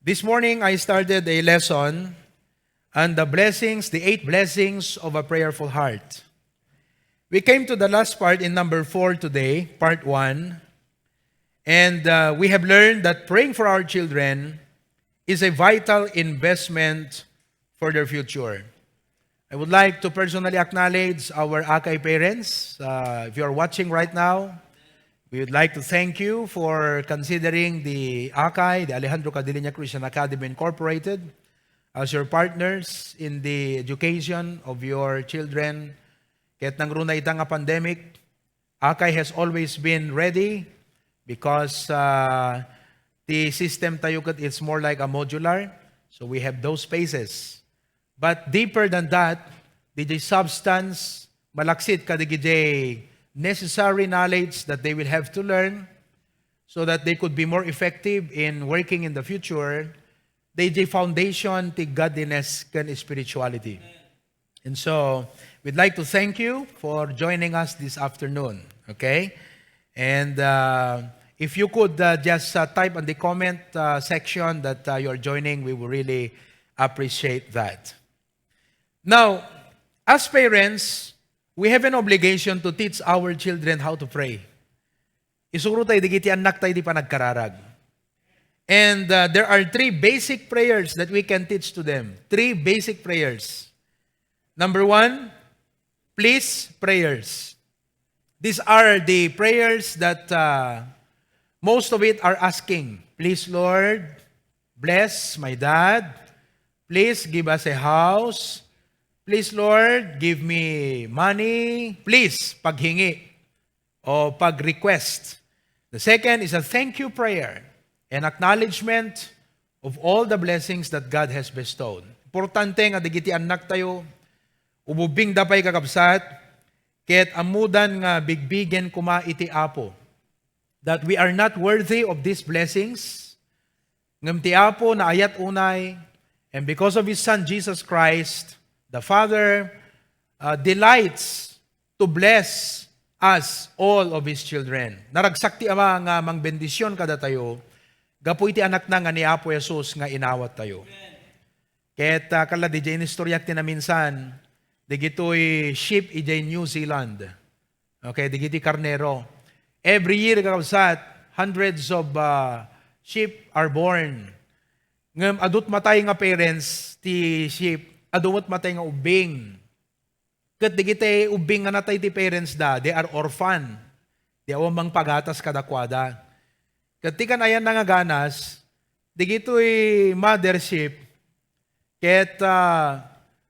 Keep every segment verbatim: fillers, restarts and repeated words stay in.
This morning, I started a lesson on the blessings, the eight blessings of a prayerful heart. We came to the last part in number four today, part one, and uh, we have learned that praying for our children is a vital investment for their future. I would like to personally acknowledge our Akay parents. Uh, if you are watching right now, we would like to thank you for considering the Akay, the Alejandro Cadilina Christian Academy Incorporated, as your partners in the education of your children. Ket nangruna ita nga pandemic, Akay has always been ready because uh, the system tayo ket it's more like a modular. So we have those spaces. But deeper than that, the substance, malaksid kadagiti necessary knowledge that they will have to learn so that they could be more effective in working in the future, they the foundation ti godliness ken spirituality. And so, we'd like to thank you for joining us this afternoon, okay? And uh, if you could uh, just uh, type on the comment uh, section that uh, you're joining, we will really appreciate that. Now, as parents, we have an obligation to teach our children how to pray. Isuro tayo dagiti annak tayo di panagkararag. And uh, there are three basic prayers that we can teach to them. Three basic prayers. Number one, please prayers. These are the prayers that uh, most of it are asking. Please, Lord, bless my dad. Please give us a house. Please, Lord, give me money. Please, paghingi o pag-request. The second is a thank you prayer, an acknowledgement of all the blessings that God has bestowed. Importante nga dagiti annak tayo, ububingda pay kakabsat, ket ammodan nga bigbigen koma iti Apo, that we are not worthy of these blessings, ngem ti Apo naayat unay, and because of His Son, Jesus Christ, the Father uh, delights to bless us, all of His children. Naragsak ti Ama nga mangbendision kadatayo, gapu iti Anakna nga ni Apo Jesus nga inawat tayo. Ket uh, kala di jay inistoryak ti naminsan, digitoy sheep ijay New Zealand. Okay, digiti karnero. Every year, kakabsat, hundreds of uh, sheep are born. Ngem adut matay nga parents ti sheep, adu met matay nga ubbing. Ket digiti ubbing nga natay ti parents da, they are orphan. Di awan mangpagatas kadakuada. Ket ti kan-ayanna nga ganas, digitoy mother sheep, ket uh,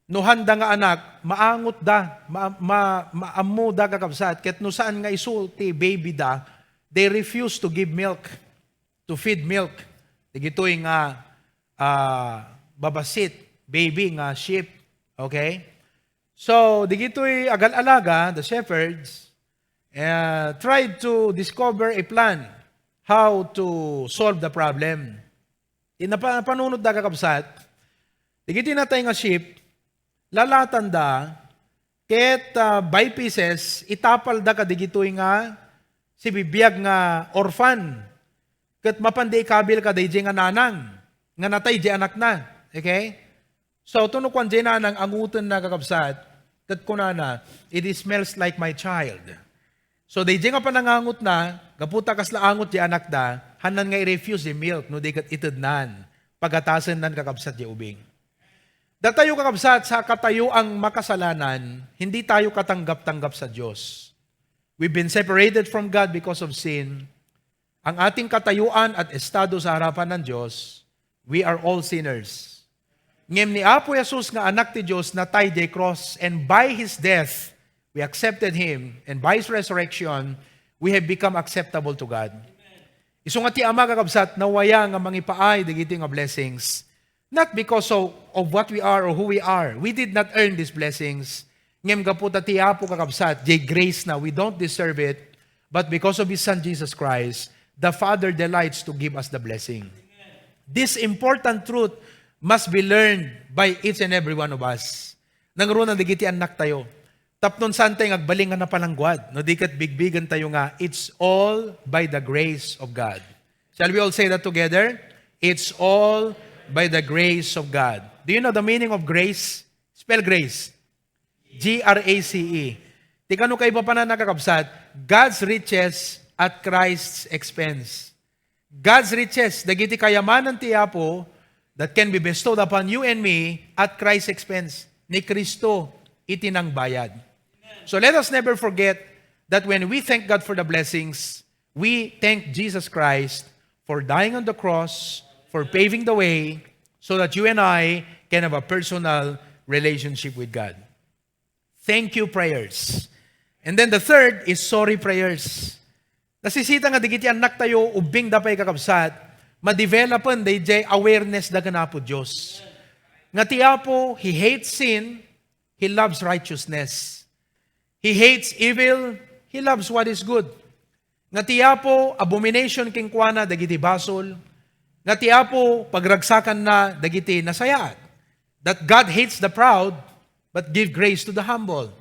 no handa nga anak, maangot da, ma, ma, maammo da kakabsat, ket no saan nga isu ti baby da, they refuse to give milk, to feed milk. Digitoy nga uh, babasit, baby nga sheep. Okay? So, digitoy agal-alaga, the shepherds, uh, tried to discover a plan how to solve the problem. Inapanunot da kakabsat, digiti natay nga sheep, lalatan da, ket uh, by pieces, itapal da kadigitoy nga sibibiag nga orphan. Ket mapan di ikabil kadaydi nga nanang, nga natay di anakna. Okay? So, tuno kuan jay nanang angotenna kakabsat, ket kunana, "It smells like my child." So, daydi nga panangangotna, gapu ta kasla angot di anakda, hannan nga i-refuse di milk, no di ket itednan, pagatasennan kakabsat di ubing. Datayo kakabsat, sa katayo ang makasalanan, hindi tayo katanggap-tanggap sa Dios. We've been separated from God because of sin. Ang ating katayuan at estado sa harapan ng Diyos, we are all sinners. Ngem ni Apo Jesus nga Anak ti Dios natay diay cross, and by His death, we accepted Him, and by His resurrection, we have become acceptable to God. Isu nga ti Ama, kakabsat, nawaya nga mangipaay dagiti nga blessings. Not because of, of what we are or who we are. We did not earn these blessings. Ngem gapu ta ti Apo, kakabsat, diay grace na, we don't deserve it. But because of His Son, Jesus Christ, the Father delights to give us the blessing. This important truth must be learned by each and every one of us. Nangruna dagiti annak tayo. Tapno saan tayo nga agbalin nga napalangguad, no di ket bigbigen tayo nga, "It's all by the grace of God." Shall we all say that together? "It's all By the grace of God. Do you know the meaning of grace? Spell grace. G R A C E. Ti kano kaipapananna, kakabsat, God's riches at Christ's expense. God's riches, dagiti kayamanan ti Apo that can be bestowed upon you and me at Christ's expense. Ni Cristo iti nangbayad. So let us never forget that when we thank God for the blessings, we thank Jesus Christ for dying on the cross, for paving the way, so that you and I can have a personal relationship with God. Thank you prayers. And then the third is sorry prayers. Nasisita nga dagiti annak tayo, ubbing da pay, kakabsat, ma-developen dayjay awareness da ken Apo Dios. Nga ti Apo, He hates sin, He loves righteousness. He hates evil, He loves what is good. Nga ti Apo, abomination kenkuana dagiti basol. Nga ti Apo, pagragsakanna dagiti nasayaat. That God hates the proud, but give grace to the humble.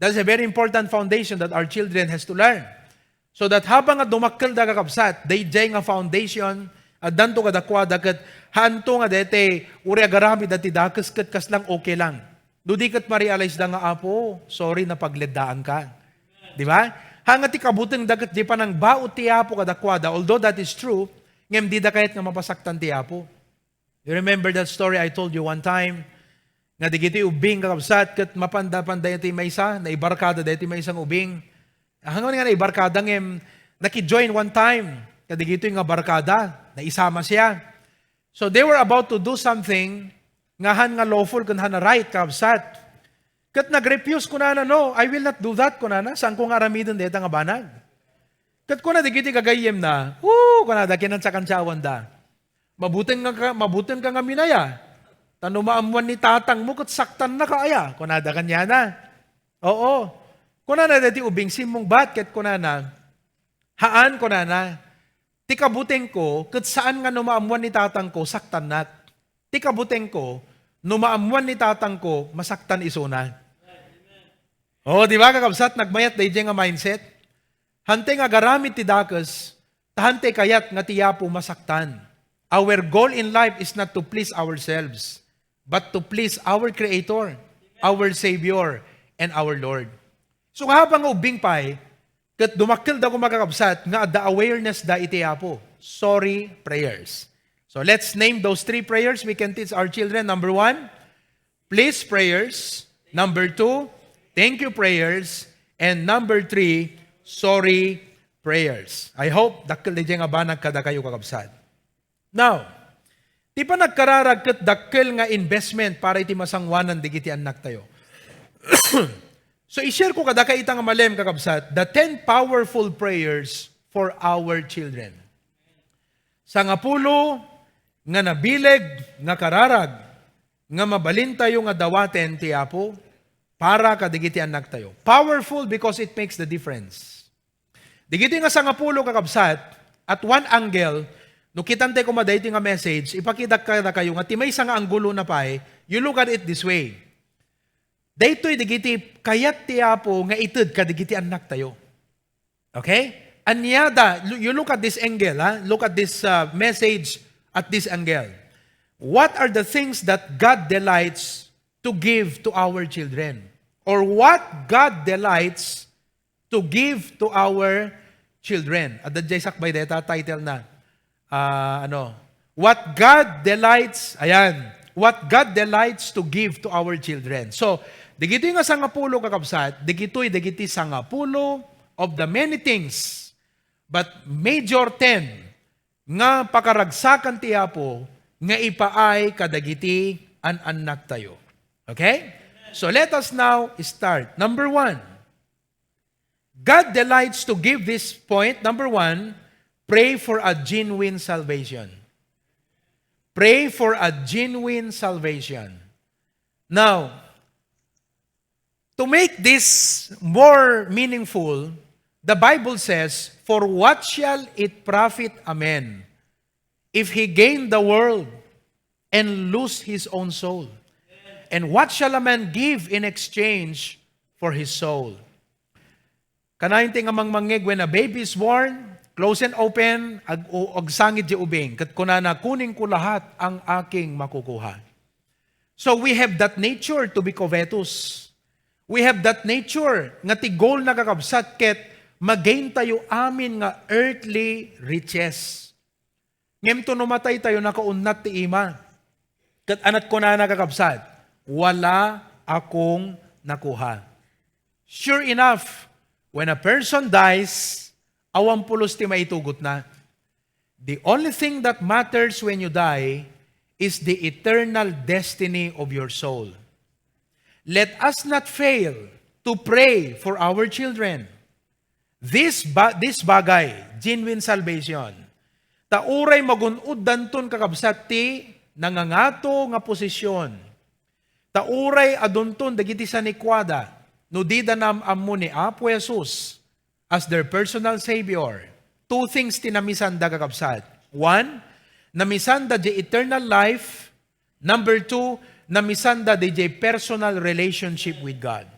That's a very important foundation that our children has to learn. So that habang nga dumakkel da, kakabsat, dayjay nga foundation, addanto kadakuada ket haanto nga daytoy, uray agaramid da ti dakes ket kaslang okay lang. No di ket ma-realize da nga, "Apo, sorry, napagleddaanka." Di ba? Ha nga ti kabuteng da ket di panangbaut ti Apo kadakuada, although that is true, ngem di da kayat nga mapasaktan ti Apo. You remember that story I told you one time? Nga digiti ubbing, kakabsat, ket mapanda-panda iti maysa, naibarkada daytoy maysa nga ubbing. Hangan nga naibarkada ngem naki-join one time. Kadigitoy nga barkada, naisama siya. So they were about to do something nga han nga lawful ken han nga right, kakabsat. Ket nag-refuse kunana, "No, I will not do that," kunana. "Saanko nga aramiden dayta nga banag." Ket kuna dagiti gagayyemna, "Oh," kunada, kinantsa-kantsawanda. "Mabuteng nga ka, mabuteng ka ngamin aya. Ta no maammuan ni tatangmo ket saktannaka aya," kunada kaniana. "Oo." Kunana daytoy ubbing, simmungbat ket kunana, "Haan," kunana. "Ti kabutengko, ket saan nga no maammuan ni tatangko, saktannak. Ti kabutengko, no maammuan ni tatangko, masaktan isuna." Oh, di ba, kakabsat, nagmayat dayjay nga mindset? Hantay nga agaramid ti dakes, ta hantay kayat nga ti Apo masaktan. Our goal in life is not to please ourselves, but to please our Creator, our Savior, and our Lord. So, kahabang nga ubbing pay, ket dumakkel da koma, kakabsat, nga adda awareness da iti Apo. Sorry prayers. So, let's name those three prayers we can teach our children. Number one, please prayers. Number two, thank you prayers. And number three, sorry prayers. I hope dakkel dayjay nga banag kadakayo, kakabsat. Now, ti panagkararag ket dakkel nga investment para iti masangoanan dagiti annaktayo. So, i-share ko kadakayo ita nga malem, kakabsat, the ten powerful prayers for our children. Sangapulo nga nabileg nga kararag nga mabalintayo nga dawaten ti Apo para kadagiti annaktayo. Powerful because it makes the difference. Digiti nga sangapulo, kakabsat, at one angle, no kitantay koma daytoy nga message, ipakitak kadakayo nga ti maysa nga anggulona pay, you look at it this way. Daytoy digiti kayat ti Apo nga ited kadagiti annaktayo. Okay? Ania da, you look at this angle, ha? Look at this, uh, message at this angle. What are the things that God delights to give to our children? Or what God delights to give to our children? Adda jay sakbay dayta, title na. Ah, ano, What God Delights, ayan, What God Delights to Give to Our Children. So, digitoy nga sangapulo, kakabsat, digitoy, digiti sangapulo of the many things, but major ten nga pakaragsakan ti Apo nga ipaay kadagiti an-annaktayo. Okay? So, let us now start. Number one, God delights to give this point. Number one, pray for a genuine salvation. Pray for a genuine salvation. Now, to make this more meaningful, the Bible says, "For what shall it profit a man if he gain the world and lose his own soul? And what shall a man give in exchange for his soul?" Kanayon ti nga mangmangngeg, when a baby is born, Close and open, ag-, o-, agsangit di ubing. Ket kunana, "Kuning ko lahat ang aking makukuha." So we have that nature to be covetous. We have that nature nga ti goal na, kakabsat, ket magain tayo amin nga earthly riches. Ngem to no matay tayo, nakaunnat ti ima. Ket anat kunana, kakabsat, "Wala akong nakuha." Sure enough, when a person dies, awan pulos ti maitugotna. The only thing that matters when you die is the eternal destiny of your soul. Let us not fail to pray for our children. This ba-, this bagay, genuine salvation. Ta uray magun-oddanton, kakabsat, ti nangangato nga posisyon. Ta uray adunton dagiti sanikuada, no dida naam-ammo ni Apo Jesus as their personal Savior, two things ti namisanda, kakabsat. One, namisanda di eternal life. Number two, namisanda di personal relationship with God.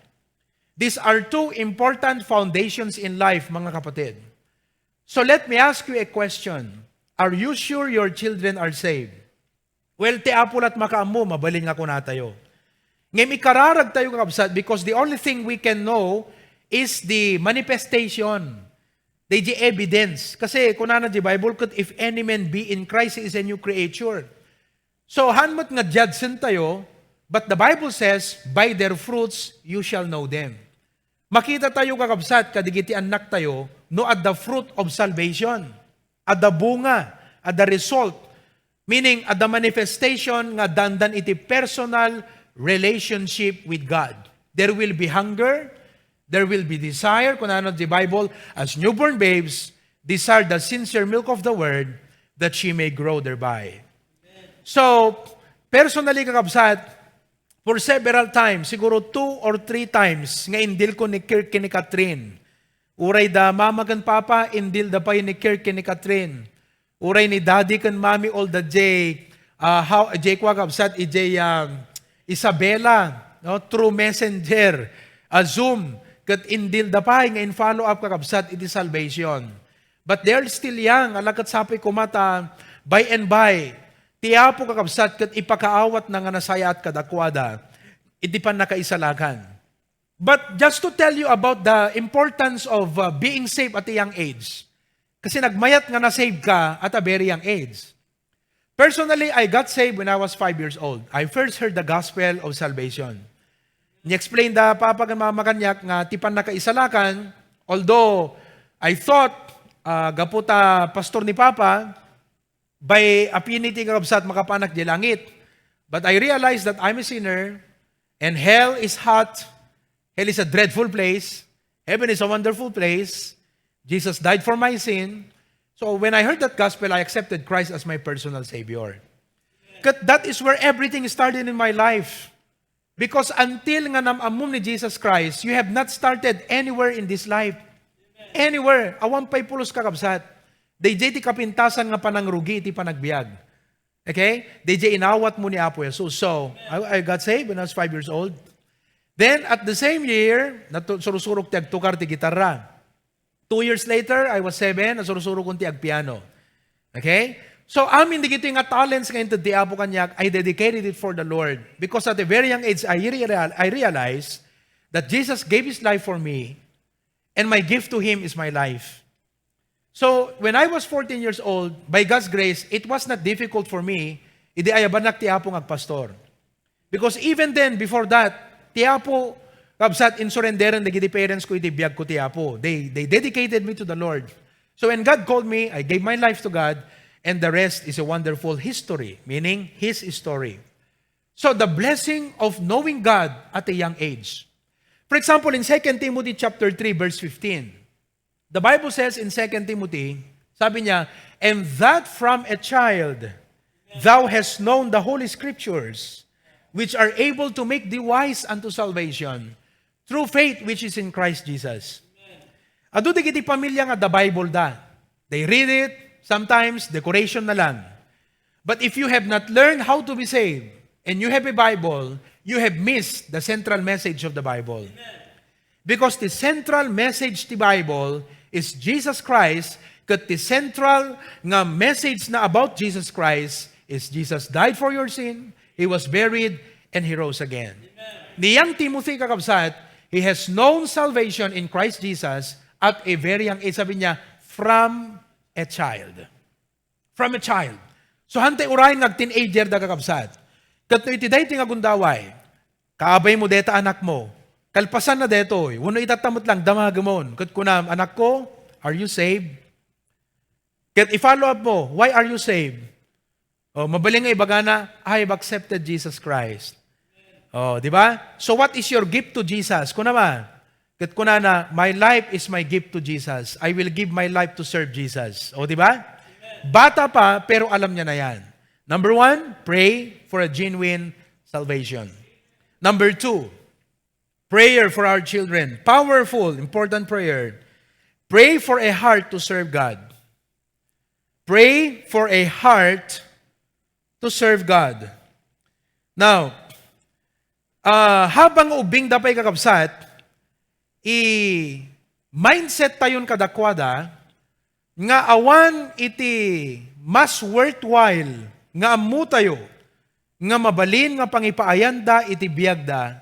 These are two important foundations in life, mga kapatid. So let me ask you a question. Are you sure your children are saved? Well, ti Apo lat makaammo, mabalin nga kunatayo. Ngem ikararag tayo, kakabsat, because the only thing we can know is the manifestation, the, the evidence. Kasi kunana di Bible, ket, "If any man be in Christ, he is a new creature." So, haan met nga judgen tayo, but the Bible says, "By their fruits you shall know them." Makita tayo, kakabsat, kadigiti annak tayo, no adda fruit of salvation, adda bunga, adda result, meaning adda manifestation nga dandan iti personal relationship with God. There will be hunger, there will be desire, kunana di Bible, "As newborn babes, desire the sincere milk of the word, that she may grow thereby." So, personally, kakabsat, for several times, siguro two or three times, nga indil ko ni Kirk ken ni Catherine. Uray da mama ken papa, indil da pay ni Kirk ken ni Catherine. Uray ni daddy ken mommy, all the day, ah, how, ijay kua, kakabsat, ijay, ah, Isabela, no, through messenger, a Zoom, ket indil da pay nga in-follow up, kakabsat, iti salvation. But they're still young, ala ket sapay koma ta by and by, ti Apo, kakabsat, ket ipakaawatna nga nasayaat kadakuada iti pannakaisalakan. But just to tell you about the importance of, uh, being saved at a young age. Kasi nagmayat nga na-save ka at a very young age. Personally, I got saved when I was five years old. I first heard the gospel of salvation. Ni-explain da papa ken mama kaniak nga ti pannakaisalakan, although I thought, ah, gapu ta pastor ni papa, by affinity, kakabsat, makapanak di langit. But I realized that I'm a sinner and hell is hot. Hell is a dreadful place. Heaven is a wonderful place. Jesus died for my sin. So when I heard that gospel, I accepted Christ as my personal Savior. Ket that is where everything started in my life. Because until nga nam-ammom ni Jesus Christ, you have not started anywhere in this life. Anywhere. Awan pay pulos, kakabsat. Daydiay ti kapintasan nga panangrugi iti panagbiag. Okay? Daydiay inawatmo ni Apo Jesus. So, I, I got saved when I was five years old. Then, at the same year, natu-, surusurok ti agtukar ti gitarra. Two years later, I was seven, nasurusurokon ti agpiano. Okay? So, amin dagitoy nga talents nga inted ti Apo kaniak, I dedicated it for the Lord. Because at a very young age, I real-, I realized that Jesus gave His life for me, and my gift to Him is my life. So, when I was fourteen years old, by God's grace, it was not difficult for me, idi ayabanak ti Apo nga agpastor. Because even then, before that, ti Apo, kabsat, insurrenderen dagiti parents ko iti biag ko ti Apo. They, they dedicated me to the Lord. So when God called me, I gave my life to God, and the rest is a wonderful history, meaning His story. So the blessing of knowing God at a young age. For example, in Second Timothy chapter three, verse fifteen, the Bible says in Second Timothy, sabi niya, "And that from a child thou hast known the Holy Scriptures, which are able to make thee wise unto salvation through faith which is in Christ Jesus." Adu dagiti pamilya nga adda Bible da. They read it, sometimes decoration na lang. But if you have not learned how to be saved and you have a Bible, you have missed the central message of the Bible. Because the central message ti Bible is Jesus Christ, Ket ti central nga message na about Jesus Christ is Jesus died for your sin, He was buried, and He rose again. Ni Young Timothy, kakabsat, he has known salvation in Christ Jesus at a very young age, sabi niya, from a child. From a child. So, hantay uray nga teenager da, kakabsat. Ket no iti daytoy nga gundaway, kaabay mo deta anak mo, kalpasan na detoy, wenno itatta met lang, damagem on. Ket kunam, "Anak ko, are you saved?" Ket i-follow up mo, "Why are you saved?" Oh, mabalin nga ibagana, "I have accepted Jesus Christ." Oh, di ba? So what is your gift to Jesus? Kunam, ah. Ket kunana, "My life is my gift to Jesus. I will give my life to serve Jesus." Oh, di ba? Bata pa, pero alam niya na yan. Number one, pray for a genuine salvation. Number two, prayer for our children. Powerful, important prayer. Pray for a heart to serve God. Pray for a heart to serve God. Now, ah, habang ubbing da pay, kakabsat, i-mindset tayon kadakuada nga awan iti mas worthwhile nga ammo tayo nga mabalin nga pangipaayanda iti biagda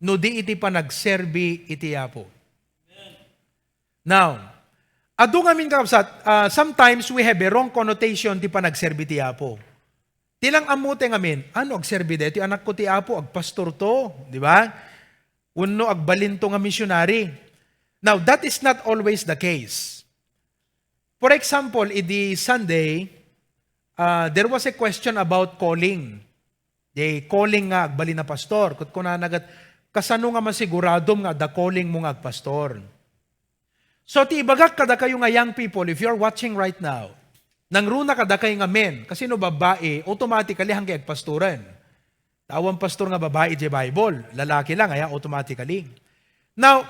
no di iti panagserbi iti Apo. Now, adu ngamin, kakabsat, ah, sometimes we have a wrong connotation ti panagserbi ti Apo. Ti lang ammo ti ngamin, "Ano, agserbi daytoy anak ko ti Apo, agpastor to," di ba? "Wenno agbalin to nga missionary." Now, that is not always the case. For example, idi Sunday, ah, there was a question about calling. Di calling nga agbalin a pastor. Ket kunana ket, "Kasano nga masiguradom nga adda calling mo nga agpastor?" So, ti ibagak kadakayo nga young people, if you're watching right now, nangruna kadakay nga men, kasi no babai, automatically, haanka agpastoran. Ta awan pastor nga babai diay Bible, lalaki lang, aya, automatically. Now,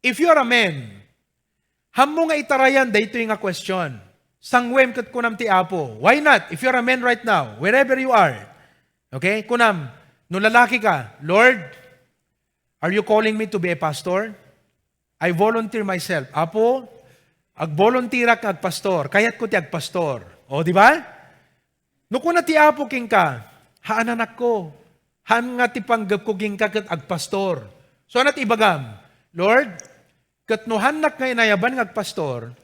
if you are a man, hammo nga itarayan daytoy nga question, "Sanguem ket kunam ti Apo." Why not? If you're a man right now, wherever you are, okay, kunam, no lalaki ka, "Lord, are you calling me to be a pastor? I volunteer myself. Apo, agboluntirak nga agpastor. Kayatko ti agpastor." O, di ba? No kuna ti Apo kenka, "Haan, anakko. Haan nga ti panggepko kenka ket agpastor." So, ano ti ibagam? "Lord, ket no haannak nga inayaban nga agpastor,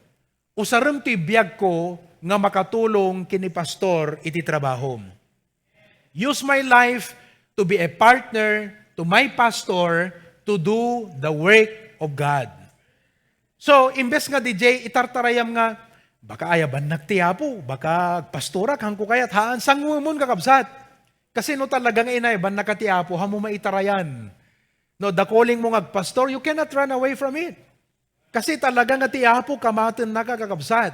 usarem ti biagko nga makatulong ken ni pastor iti trabahom. Use my life to be a partner to my pastor to do the work of God." So, imbes nga D J, itartarayam nga, "Baka ayabannak ti Apo, baka agpastorak, haanko kayat." Haan, sanguemon, kakabsat. Kasi no talaga nga inayabannaka ti Apo, hammo maitarayan. No, the calling mo nga agpastor, you cannot run away from it. Kasi talaga nga ti Apo kamatennaka, kakabsat.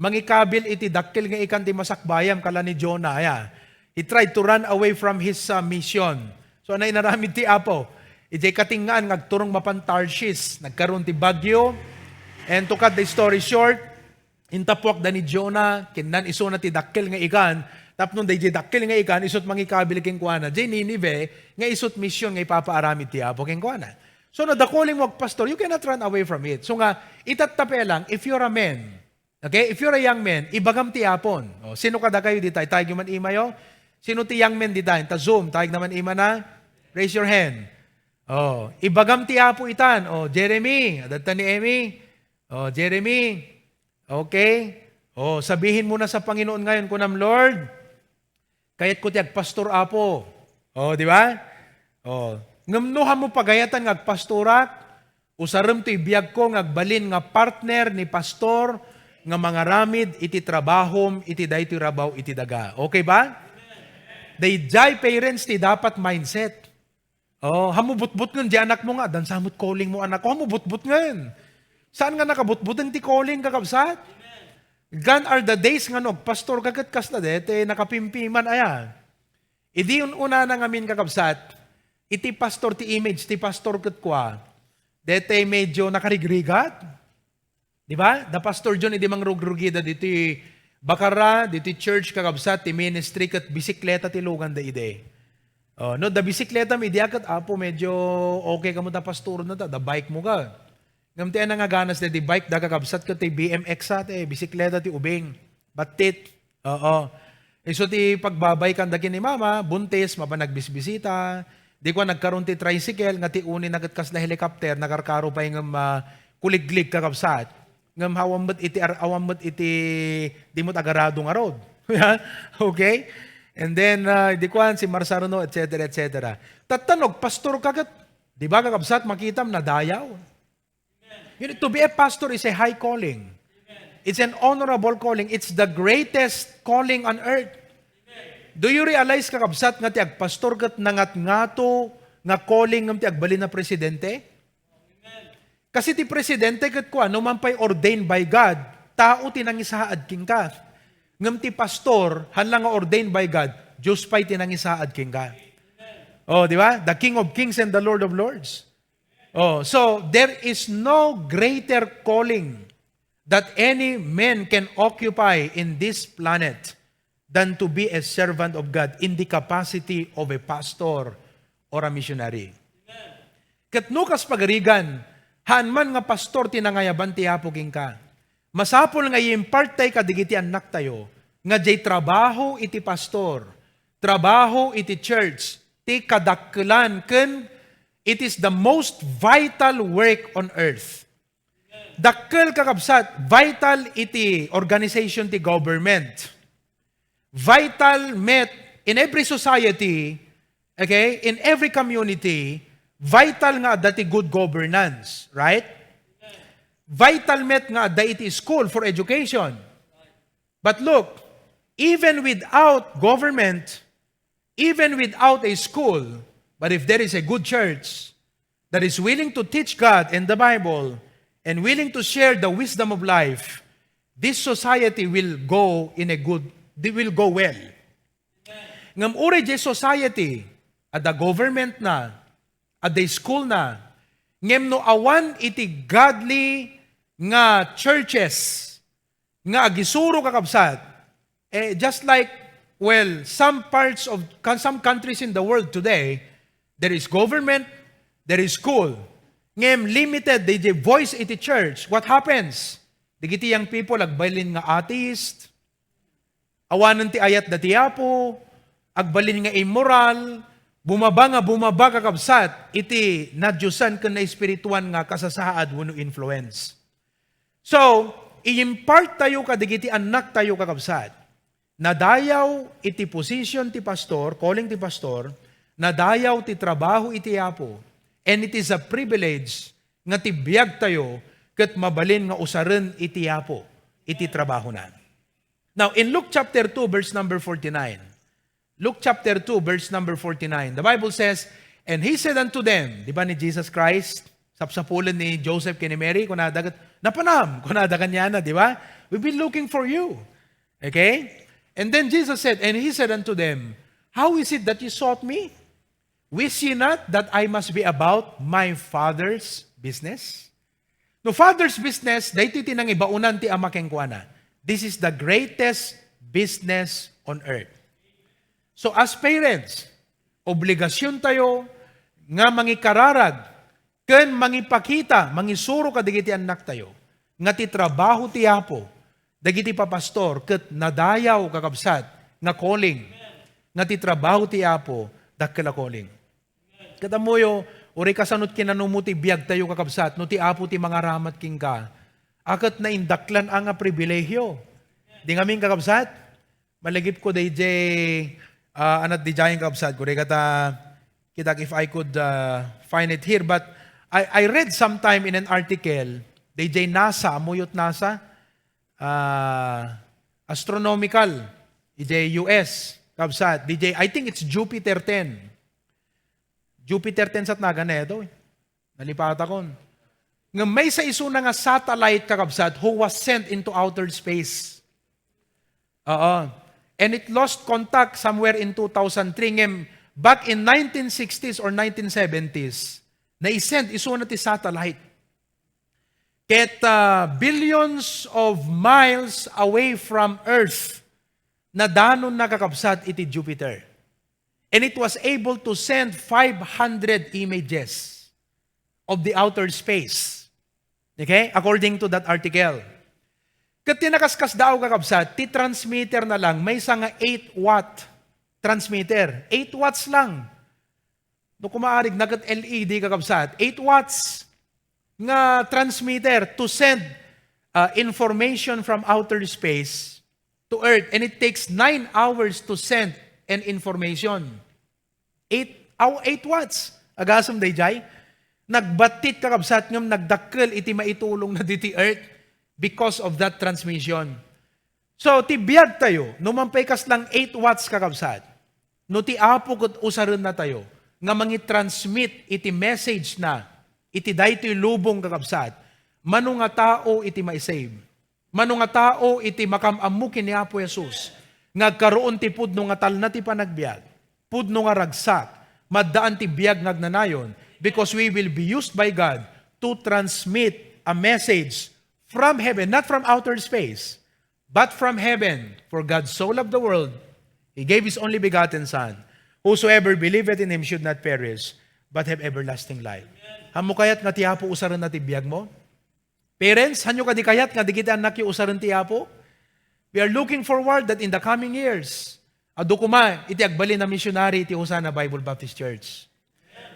Mangikabil iti dakkel nga ikan ti masakbayam, kala ni Jonah, aya. He tried to run away from his, uh, mission. So, ano inaramid ti Apo? Idiay katingaan nga agturong mapan Tarshish, nagkaroon ti bagyo. And to cut the story short, intapuak da ni Jonah, kinnan isuna ti dakkel nga ikan, tapno daydiay dakkel nga ikan, isut mangikabil kenkuana. Diay Ninive, nga isut mission nga ipapaaramid ti Apo kenkuana. So, no, the calling mo, pastor, you cannot run away from it. So nga, itatta pay lang, if you're a man, okay, if you're a young man, ibagam ti Apon. O, sino kadakayo dita? Itayegyo man imayo. Sino ti young man dita? Inta Zoom, tayegna man imana. Raise your hand. O, ibagam ti Apo itan. O, Jeremy, adda ni Emmy. O, Jeremy. Okay? O, sabihin mo na sa Panginoon ngayon, kunam, "Lord, kayatko ti agpastor, Apo." O, di ba? O, ngem no hammo pagayatan nga agpastorak, usarem toy biagko nga agbalin nga partner ni pastor nga mangaramid iti trabahom iti daytoy rabaw iti daga. Okay ba? Daydiay parents ti dapat mindset. O, hammo butbutngen diay anakmo nga, "Addan sa met calling mo, anak ko." Hammo butbutngen. Saan nga nakabutbuteng ti calling, kakabsat? Gone are the days nga no agpastorka ket kasla dayta nakapimpiman aya. Idi un-unana ngamin, kakabsat, iti pastor, ti image ti pastor ket kua, dayta medyo nakarigrigat. Di ba? Da Pastor John, idi mangrugrugida ditoy bakarra, ditoy church, kakabsat, ti ministry, ket bisikleta ti luganda idi. O, no, da bisikleta mi idi a ket, "Apo, medyo okay kamo ta pastor na ta, da bike mo ka." Ngem ti ania nga ganas daydi bike da, kakabsat, ket ti B M X a, ti bisikleta ti ubing. Battit. Oo. Isu ti pagbabikean da ken ni mama, buntis, mapan nagbisbisita. Di kua nagkaron ti tricycle, nga ti unina ket kasla helicopter, nakarkaro pay ngem, ah, kuliglig, kakabsat. Ngem awan met iti ar-, awan met iti, di met agarado ngarud. Okay? And then, ah, di kuan, si Marsarno, et cetera, et cetera. Tatta no agpastor ka ket, di ba, kakabsat, makitam, nadayaw. You know, to be a pastor is a high calling. It's an honorable calling. It's the greatest calling on earth. Do you realize, kakabsat, nga ti agpastor ket nangatngato nga calling ngem ti agbalin a presidente? Kasi ti presidente ket kua, no man pay ordained by God, tao ti nangisaad kenka. Ngem ti pastor, haan la nga ordained by God, Dios pay ti nangisaad kenka. Oh, di ba? The King of Kings and the Lord of Lords. Oh, so there is no greater calling that any man can occupy in this planet than to be a servant of God in the capacity of a pastor or a missionary. Ket no kas pagarigan, haan man nga pastor ti nangayaban ti Apo kenka. Masapul nga i-impart tay kadagiti annaktayo nga diay trabaho iti pastor, trabaho iti church, ti kadakkelan ken it is the most vital work on earth. Dakkel, kakabsat, vital iti organization ti government. Vital met in every society, okay, in every community, vital nga adda ti good governance, right? Vital met nga adda iti school for education. But look, even without government, even without a school, but if there is a good church that is willing to teach God and the Bible and willing to share the wisdom of life, this society will go in a good, they will go well. Ngem uray diay society, adda government na, adda school na, ngem no awan iti godly nga churches, nga agisuro, kakabsat, eh, just like, well, some parts of, some countries in the world today, there is government, there is school. Ngem limited diay voice iti church. What happens? Dagiti young people, agbalin nga atheist, awanen ti ayat da ti Apo, agbalin nga immoral, bumaba nga bumaba, kakabsat, iti nadiosan ken naespirituan nga kasasaad wenno influence. So, i-impart tayo kadagiti annak tayo, kakabsat. Nadayaw iti position ti pastor, calling ti pastor, nadayaw ti trabaho iti Apo, and it is a privilege nga ti biag tayo ket mabalin nga usaren iti Apo iti trabahona. Now, in Luke chapter two, verse number forty-nine, Luke chapter two, verse number forty-nine, the Bible says, "And he said unto them," di ba ni Jesus Christ, sapsapulen ni Joseph ken ni Mary, kunada ket, "Napanam," kunada kaniana, di ba? "We've been looking for you." Okay? And then Jesus said, and he said unto them, "How is it that you sought me? Wis ye not that I must be about my Father's business?" No Father's business, daytoy ti nangibaonan ti Ama kenkuana. This is the greatest business on earth. So as parents, obligasyon tayo nga mangikararag ken mangipakita, mangisuro kadagiti annak tayo nga ti trabaho ti Apo dagiti papastor ket nadayaw, kakabsat, nga calling, nga ti trabaho ti Apo dakkel a calling. Ket ammoyo, uray kasano ti kinanumo ti biag tayo, kakabsat, no ti Apo ti mangaramat kenka, a ket naindaklan a nga pribilehiyo. Di ngamin, kakabsat? Malagipko dayjay, ah, anat dijayen, kakabsat, uray kata, kitak if I could, ah, find it here, but I, I read sometime in an article, dayjay NASA, ammoyo ti NASA, ah, astronomical, ijay U S, kabsat, dijay, I think it's Jupiter ten. Jupiter ten sa tnagan na ito, eh. Nalipatakon. Nga maysa isuna nga satellite, kakabsat, who was sent into outer space. Oo. And it lost contact somewhere in two thousand three. Ngem, back in nineteen sixties or nineteen seventies, naisend isuna ti satellite. Ket, ah, billions of miles away from Earth, nadanon na, kakabsat, iti Jupiter. And it was able to send five hundred images of the outer space. Okay? According to that article. Ket ti nakaskasdaaw, kakabsat, ti transmitter na lang, maysa nga eight watt transmitter. Eight watts lang. No, kumaarig na ket L E D, kakabsat. Eight watts nga transmitter to send, uh, information from outer space to Earth. And it takes nine hours to send an information. Eight, aw, eight watts. Agasem dayjay. Nagbattit, kakabsat, ngem nagdakkel iti maitulongna ditoy Earth because of that transmission. So, ti biag tayo, no man pay kaslang eight watts, kakabsat, no ti Apo ket usarenna tayo nga mangitransmit iti message na iti daytoy lubong, kakabsat, mano nga tao iti maisave. Mano nga tao iti makam-ammo ken ni Apo Jesus nga agkaroon ti pudno nga talna ti panagbiag, pudno nga ragsak, maddaan ti biag nga agnanayon, because we will be used by God to transmit a message from heaven, not from outer space, but from heaven. For God so loved the world, He gave His only begotten Son. Whosoever believeth in Him should not perish, but have everlasting life. Ammom kayat nga ti Apo usarenna ti biag mo? Parents, haanyo kadi kayat nga dagiti annakyo usaren ti Apo? We are looking forward that in the coming years, adu koma iti agbalin a missionary iti Hosanna Bible Baptist Church.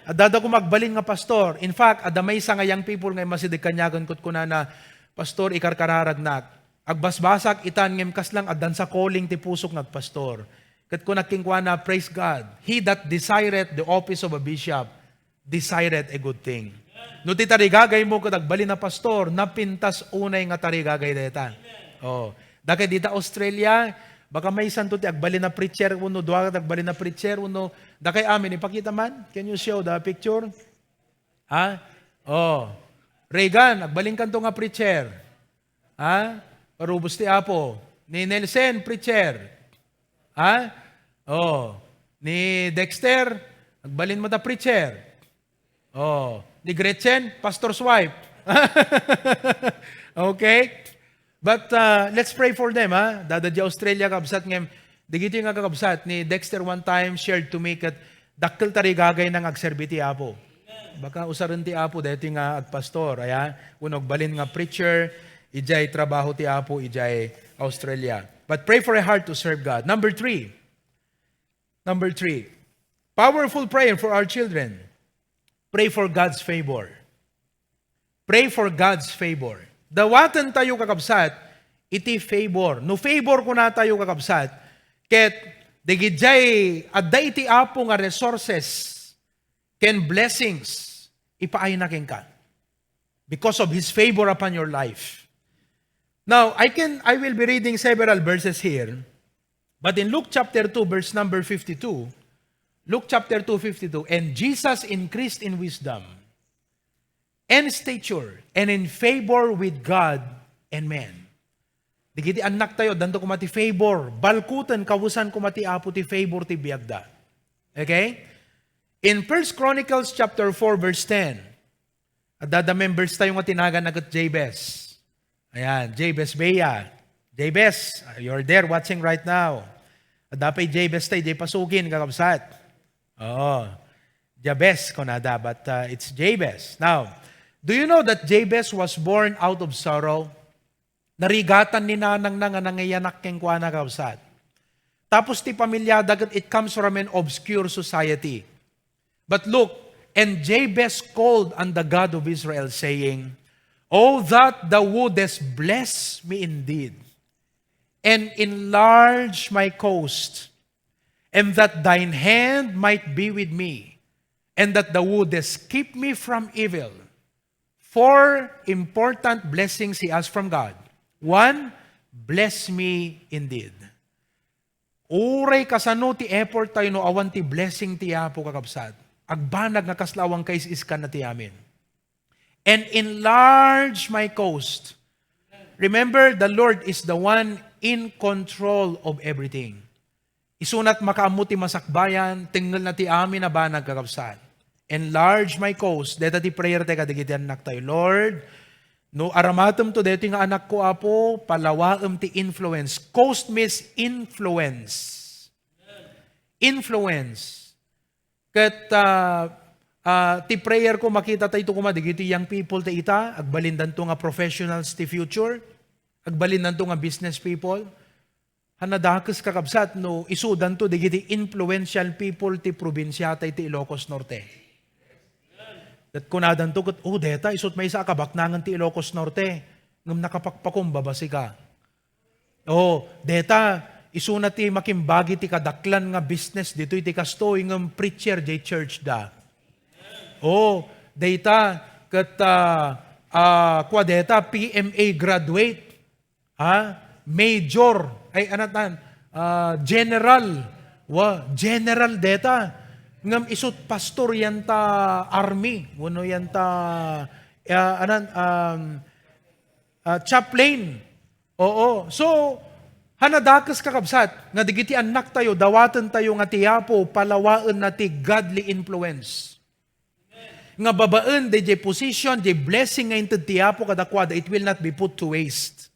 Adda koma agbalin nga pastor. In fact, adda maysa nga young people nga immasideg kaniak ket kunana, "Pastor, ikarkararagnak. Agbasbasak itan ngem kasla addan sa calling ti pusok nga agpastor." Ket kunak kenkuana, "Praise God. He that desireth the office of a bishop desireth a good thing." No ti tarigagaymo ket agbalin a pastor, napintas unay nga tarigagay dayta. Oh, dakay dita Australia, baka maysanto ti agbalin a preacher wenno dua ket agbalin a preacher wenno dakay amin, ipakita man. Can you show the picture? Ha? Oh. Reagan, agbalinkanto nga preacher. Ha? Parubos ti Apo. Ni Nelson, preacher. Ha? Oh. Ni Dexter, agbalin mo ta preacher. Oh. Ni Gretchen, pastor's wife. Okay? But, uh, let's pray for them, ha? Dada di Australia, kabsat ngem, dagiti nga kakabsat ni Dexter one time shared to me ket dakkel tarigagayna nga agserbi ti Apo. Baka usaren ti Apo daytoy nga agpastor, aya, wenno agbalin nga preacher, idiay trabaho ti Apo, idiay Australia. But pray for a heart to serve God. Number three. Number three. Powerful prayer for our children. Pray for God's favor. Pray for God's favor. Dawaten tayo, kakabsat, iti favor. No favor kuna tayo, kakabsat, ket dagijay adda iti Apo nga resources ken blessings, ipaayna kenka because of His favor upon your life. Now, I can, I will be reading several verses here, but in Luke chapter two, verse number fifty-two, Luke chapter two, fifty-two, "And Jesus increased in wisdom and stature and in favor with God and men." Dagiti annak tayo, addanto koma ti favor. Balkuten, kawesan koma ti Apo ti favor ti biagda. Okay? In First Chronicles chapter four, verse ten, adda members tayo nga ti naganna ket Jabez. Ayan, Jabez Bea. Jabez, you're there watching right now. Adda pay Jabez tayo, di pasukin, kakabsat. Oo. Jabez, kunada, but, uh, it's Jabez. Now, do you know that Jabez was born out of sorrow? Narigatan ni nanangna nga nangiyanak kenkuana, kabsat. Tapos ti pamilyada ket it comes from an obscure society. But look, "And Jabez called on the God of Israel, saying, 'Oh, that thou wouldest bless me indeed, and enlarge my coast, and that thine hand might be with me, and that thou wouldest keep me from evil.'" Four important blessings he asked from God. One, "Bless me indeed." Uray kasano ti effort tayo no awan ti blessing ti Apo, kakabsat, agbanag nga kasla awan kais-iskanna ti amin. "And enlarge my coast." Remember, the Lord is the one in control of everything. Isunat makaammo ti masakbayan, tengngelna ti amin a banag, kakabsat. "Enlarge my coast." Deta ti prayer tayo kadagiti annak tayo. "Lord, no aramatem to daytoy nga anakko, Apo, palawaem ti influence." Coast means influence. Influence. Ket, ah, Ah, ti prayer ko, makita tayo koma dagiti young people ta ita, agbalindanto nga professionals ti future, agbalindanto nga business people. Haan a dakes, kakabsat, no isudanto dagiti influential people ti probinsia tay ti Ilocos Norte. Ket kunadanto ket, "Oh, deta, isut maysa a kabaknangan ti Ilocos Norte, ngem nakapakpakumbaba sika." Oh, deta, isuna ti makimbagi ti kadaklan nga business ditoy ti kastoy, ngem preacher jay church da. Oh, deta, ket, ah, ah, kua deta, P M A graduate. Ha? Major, ay, anatan, ah, general. Wa, general deta. Ngem isut pastor yan ta army. Wenno yan ta, ah, anan, um, ah, chaplain. Oo. So, haan a dakes, kakabsat, nga dagiti annaktayo, dawatentayo nga ti Apo, palawaenna ti godly influence. Nga babaen dayjay position, jay blessing nga inted ti Apo kadakuada, it will not be put to waste.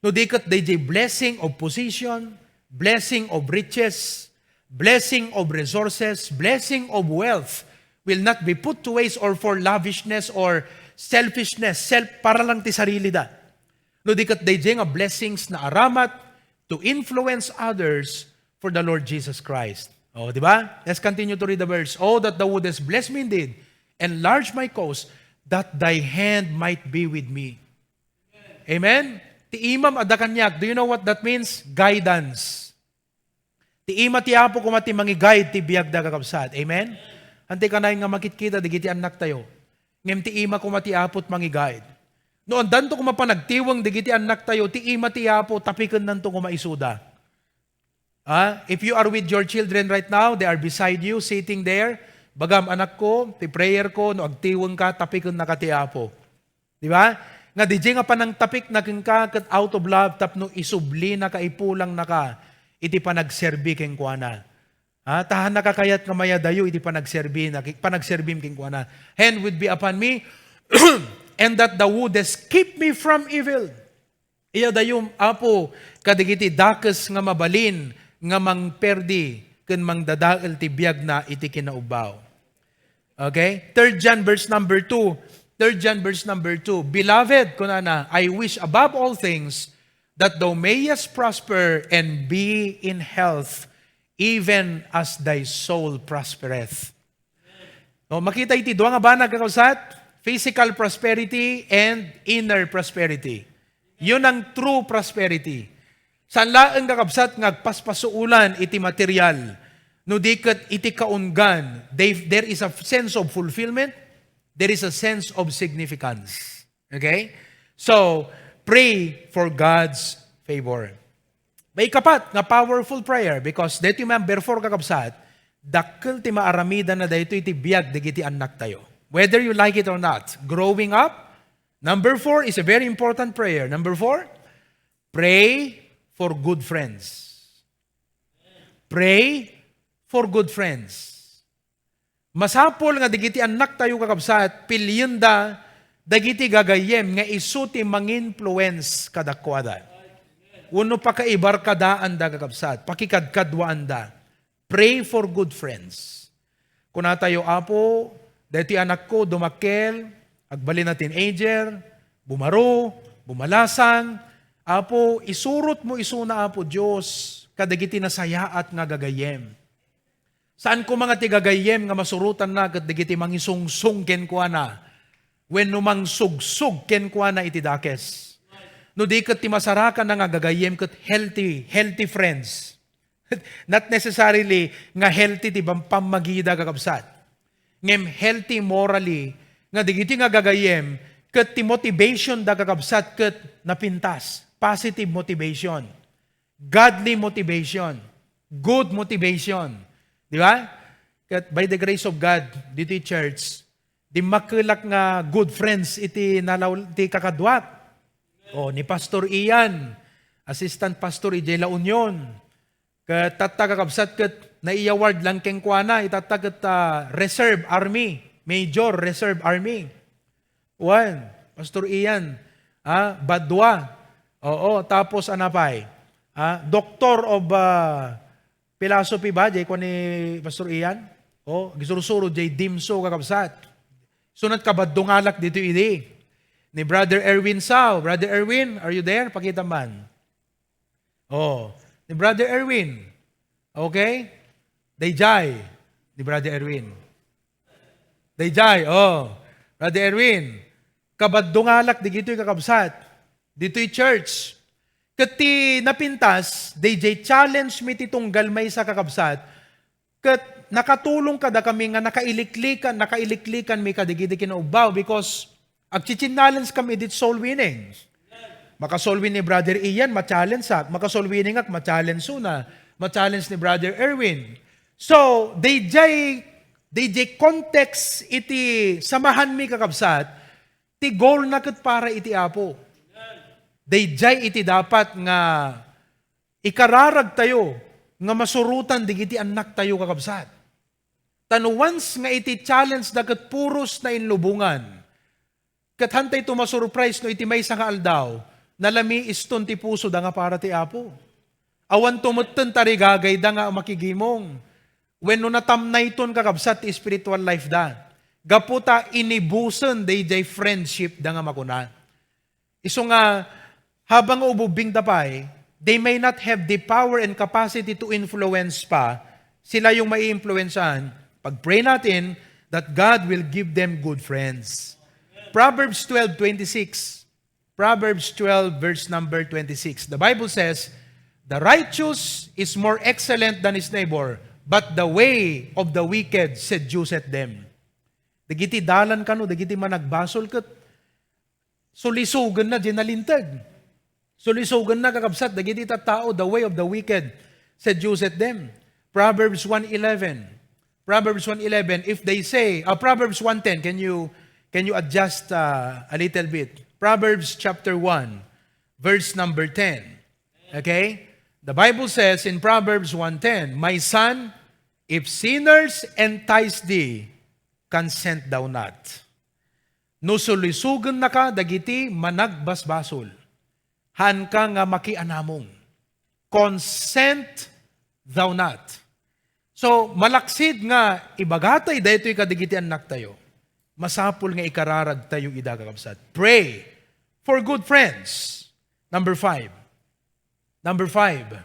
No di ket dayjay blessing of position, blessing of riches, blessing of resources, blessing of wealth will not be put to waste or for lavishness or selfishness, self, para lang ti sarili da. No di ket dayjay nga blessings naaramat to influence others for the Lord Jesus Christ. Oh, di ba? Let's continue to read the verse. "Oh, that thou wouldest bless me indeed, enlarge my cause, that thy hand might be with me." Amen? Ti imam adda kaniak. Do you know what that means? Guidance. Ti ima ti Apo koma ti mangiguide ti biagda, kakabsat. Amen? Anti kanayon nga makitkita dagiti annaktayo. Ngem ti ima koma ti Apo ti mangiguide. No addanto koma panagtiweng dagiti annaktayo, ti ima ti Apo, tapikennanto koma isuda. Ah, if you are with your children right now, they are beside you, sitting there. Bagam, anakko, ti prayer ko, no agtiwengka, tapikennaka ti Apo. Di ba? Nga di nga panangtapikna kenka ket out of love tapno isublina ka, ipulangnaka iti panagserbi kenkuana. Ha? Ta haan a kayat nga mayadayo iti panagserbi na, panagserbim kenkuana. "Hand would be upon me, and that thou wouldest keep me from evil." Iyadayom, Apo, kadagiti dakes nga mabalin nga mangperdi ken mangdadael ti biagna iti kinaubbaw. Okay? Third John verse number two. Third John verse number two. "Beloved," kunana, "I wish above all things that thou mayest prosper and be in health, even as thy soul prospereth." No, makita iti dua nga banag, kakabsat, physical prosperity and inner prosperity. Yun ang true prosperity. Saan laeng, kakabsat, nga agpaspasuulan iti material, no di ket iti kaunggan, they, there is a sense of fulfillment, there is a sense of significance. Okay? So, pray for God's favor. Maikapat nga powerful prayer, because daytoy number four, kakabsat, dakkel ti maaramidanna daytoy iti biag dagiti annaktayo. Whether you like it or not, growing up, number four is a very important prayer. Number four, pray for good friends. Pray for good friends. Masapul nga dagiti annaktayo, kakabsat, pilienda dagiti gagayyem nga isu ti manginfluence kadakuada. Wenno pakaibarkadaanda, kakabsat, pakikadkaduaanda. Pray for good friends. Kunatayo, "Apo, daytoy anakko dumakkel, agbalin a teenager, bumaro, bumalasang. Apo, isurotmo isuna, Apo Dios, kadagiti nasayaat nga gagayyem." Saan koma nga ti gagayyem nga masurotanna ket dagiti mangisungsong kenkuana wenno mangsugsog kenkuana iti dakes. No di ket ti masarakanna nga gagayyem ket healthy, healthy friends. Not necessarily nga healthy ti bam-, pammagida, kakabsat. Ngem healthy morally nga dagiti nga gagayyem ket ti motivation da, kakabsat, ket napintas. Positive motivation. Godly motivation, good motivation. Di ba? Ket by the grace of God, ditoy church, dimmakkelak nga good friends iti nalaw-, ti kakaduak. O, ni Pastor Ian, assistant pastor idiay La Union. Ket tatta, kakabsat, ket nai-award lang kenkuana, itatta ket, ah, reserve army, major reserve army. Wen, Pastor Ian, ah, Badua. Oo, tapos ano pay? Ah, Doctor of, ah, Philosophy ba, jay kuan ni Pastor Ian? Oh, agisursuro jay dimso, kakabsat. Sunat kabaddungalak dito idi. Ni Brother Erwin Sao. Brother Erwin, are you there? Pakita man. Oh, ni Brother Erwin. Okay? Dayjay. Ni Brother Erwin. Dayjay, oh. Brother Erwin, kabaddungalak digitoy, kakabsat. Ditoy church. Ket ti napintas, dayjay challenge mi ti tunggal maysa, kakabsat. Ket nakatulong kadakami nga nakailiklikan, nakailiklikan mi kadagiti kinaubbaw because agchi-challenge kami dit soul winning. Maka-soul win ni Brother Ian, ma-challenge ak. Maka-soul winning ak, ma-challenge una. Ma-challenge ni Brother Erwin. So, dayjay, dayjay context iti samahan mi, kakabsat, ti goal na ket para iti Apo. Dayjay iti dapat nga ikararagtayo nga masurotan digiti annaktayo, kakabsat. Ta no once nga iti challenge da ket puros na inlubongan, ket hantay to masurprise no iti maysa nga aldaw, nalamiiston ti puso da nga para ti Apo. Awan to metten tarigagay da nga makigimong. Wenno natamnayton, kakabsat, ti spiritual life da. Gapu ta inibusen dayjay friendship da nga makuna. Isu nga, habang ububbing da pay, they may not have the power and capacity to influence pa, sila yung maiimpluwensyahan. Pag-pray natin that God will give them good friends. Proverbs twelve twenty-six. Proverbs twelve, verse number twenty-six. The Bible says, "The righteous is more excellent than his neighbor, but the way of the wicked seduceth them." Dagiti dalan kano, dagiti managbasol ket sulisogenna diay nalinteg. Sulisogenna, kakabsat, dagiti tattao, the way of the wicked seduceth them. Proverbs one eleven. Proverbs one eleven, if they say, uh, Proverbs one ten, can you, can you adjust, uh, a little bit? Proverbs chapter one, verse number ten. Okay? The Bible says in Proverbs one ten, "My son, if sinners entice thee, consent thou not." No sulisogennaka dagiti managbasbasol, haanka nga makianamong. Consent thou not. So, malaksid nga ibagatayo daytoy kadagiti annaktayo, masapul nga ikararagtayo ida, kakabsat. Pray for good friends. Number five. Number five.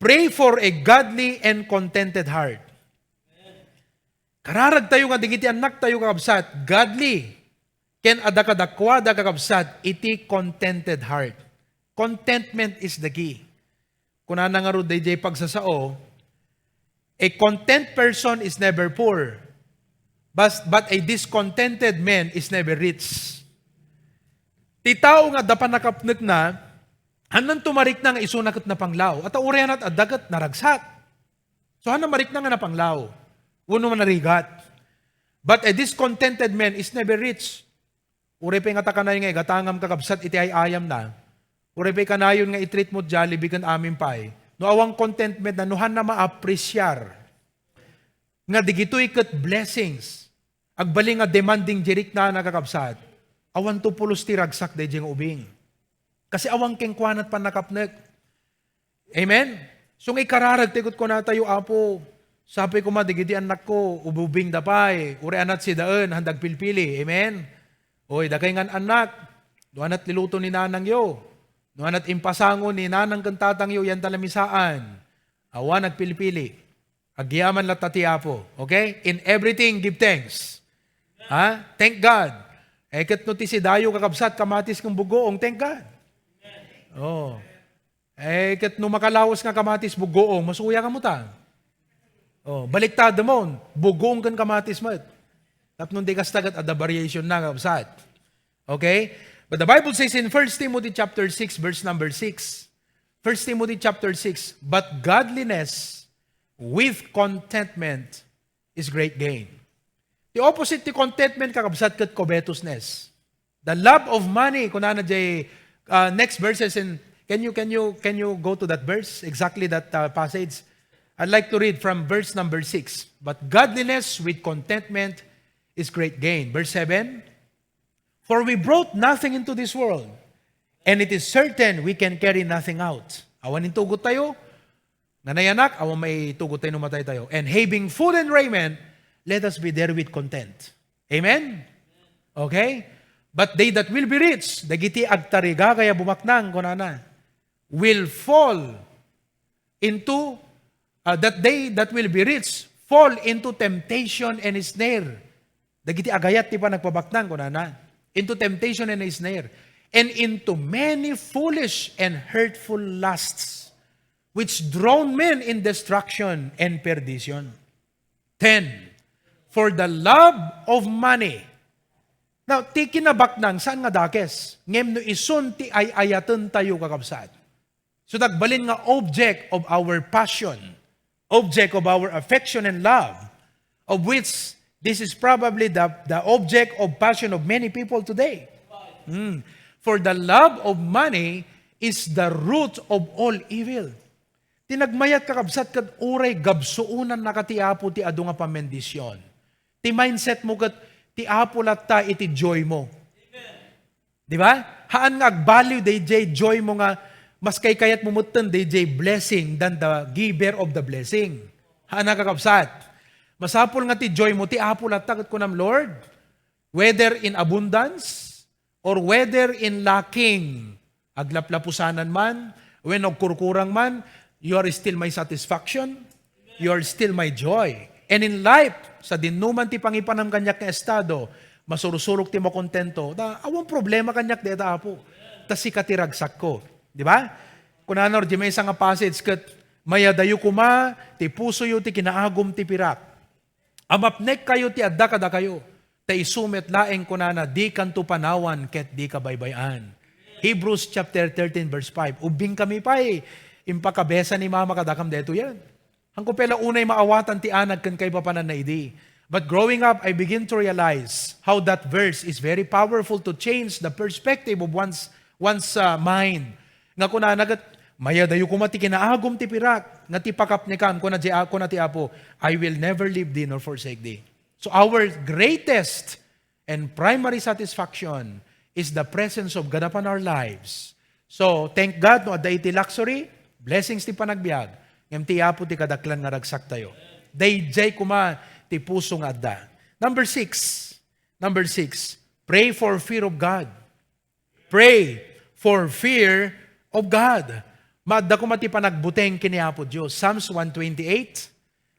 Pray for a godly and contented heart. Kararagtayo nga dagiti annaktayo, kakabsat, godly, ken adda kadakuada, kakabsat, iti contented heart. Contentment is the key. Kunana ngarud dayjay pagsasao, "A content person is never poor, but, but a discontented man is never rich." Ti tao nga adda pannakapnekna, haanna to marikna nga isuna ket napanglaw. Ata uray anat adda ket naragsak. So, haanna marikna nga napanglaw wenno narigat. But a discontented man is never rich. Uray pay ngata kanayon nga igatangam, kakabsat, iti ay-ayamna. Uray pay kanayon nga i-treat mo Jollibee ken amin pay. No awan contentment na, no haanna ma-appreciar nga digitoy ket blessings. Agbalin nga demanding ti riknana, kakabsat. Awan to pulos ti ragsak dayjay nga ubing. Kasi awan kenkuana ti pannakapnek. Amen? So, nga ikararag ti kunatayo, "Apo, sapay koma dagiti annakko, ububingda pay, uray anat sidaen, haanda agpilpili." Amen? Oy, dakay ngan annak, no anat liluto ni nanangyo, no anat impasango ni nanang ken tatangyo yan talamisaan, awan agpilpili. Agyaman latta ti Apo. Okay? In everything, give thanks. Ha? Thank God. Eh, ket no ti sidayo, kakabsat, kamatis ken buggoong, thank God. Oh. Eh, ket no makalawas nga kamatis, buggoong, masuya kamo ta. Oh, baliktad mo, buggoong ken kamatis met. Tapno di kasta ket adda variation na, kakabsat. Okay? But the Bible says in First Timothy chapter six, verse number six, First Timothy chapter six, "But godliness with contentment is great gain." The opposite ti contentment, kakabsat, ket covetousness. The love of money, kunana jay, uh, next verses in, can you, can you, can you go to that verse, exactly that, uh, passage? I'd like to read from verse number six. "But godliness with contentment is great gain." Verse seven, "For we brought nothing into this world, and it is certain we can carry nothing out." Awan intugot tayo, Nga nayanak, awan maitugot tayo no matay tayo. And having food and raiment, let us be therewith content. Amen? Okay? But they that will be rich, dagiti agtarigagay a bumaknang, kunana, will fall into, uh, that they that will be rich fall into temptation and snare. Dagiti agayat ti panagpabaknang, kunana, into temptation and snare, and into many foolish and hurtful lusts, which drown men in destruction and perdition. Ten, for the love of money. Now, ti kinabaknang, saan nga dakes? Ngem no isun ti ay-ayaten tayo, kakabsat. So, nagbalin nga object of our passion, object of our affection and love, of which this is probably the, the object of passion of many people today. Hmm. For the love of money is the root of all evil. Ti nagmayat, kakabsat, ket uray gabsuonannaka ti Apo ti adu nga pamendisyon. Ti mindset mo ket ti Apo latta iti joy mo. Di ba? Haan nga agbaliw dayjay joy mo nga mas kaykayat mo metten dayjay blessing than the giver of the blessing. Haan nga, kakabsat. Masapul nga ti joy mo, ti Apo latta ket kunam, Lord, whether in abundance or whether in lacking, aglaplapusanan man, wenno agkurkurang man, you are still my satisfaction, you are still my joy. And in life, sadinoman ti pangipanam kaniak nga estado, masursurok ti makontento. Ta, awan problema kaniak dayta, Apo. Ta sika ti ragsakko. Di ba? Kunana di maysa nga passage ket, mayadayo koma ti pusoyo ti kinaagum ti pirak. Amapnekkayo ti adda kadakayo. Ta isu met laeng kunana, dikanto panawan ket di kabaybay-an. Hebrews chapter thirteen, verse five. Ubbingkami pay, impakabesa ni Mama kadakam daytoyen. Haanko pay la unay maawatan ti anag ken kaipapananna idi. But growing up, I begin to realize how that verse is very powerful to change the perspective of one's, one's, uh, mind. Nga kunana ket, mayadayo koma ti kinaagum ti pirak, nga ti pakapnekam, kuna di, kuna ti Apo, "I will never leave thee nor forsake thee." So our greatest and primary satisfaction is the presence of God upon our lives. So, thank God, no, adda iti luxury, blessings ti panagbiag, ngem ti Apo ti kadaklan nga ragsaktayo. Daydiay koma ti puso nga adda. Number six, number six, pray for fear of God. Pray for fear of God. Maadda koma ti panagbuteng ken ni Apo Dios. Psalms one twenty-eight.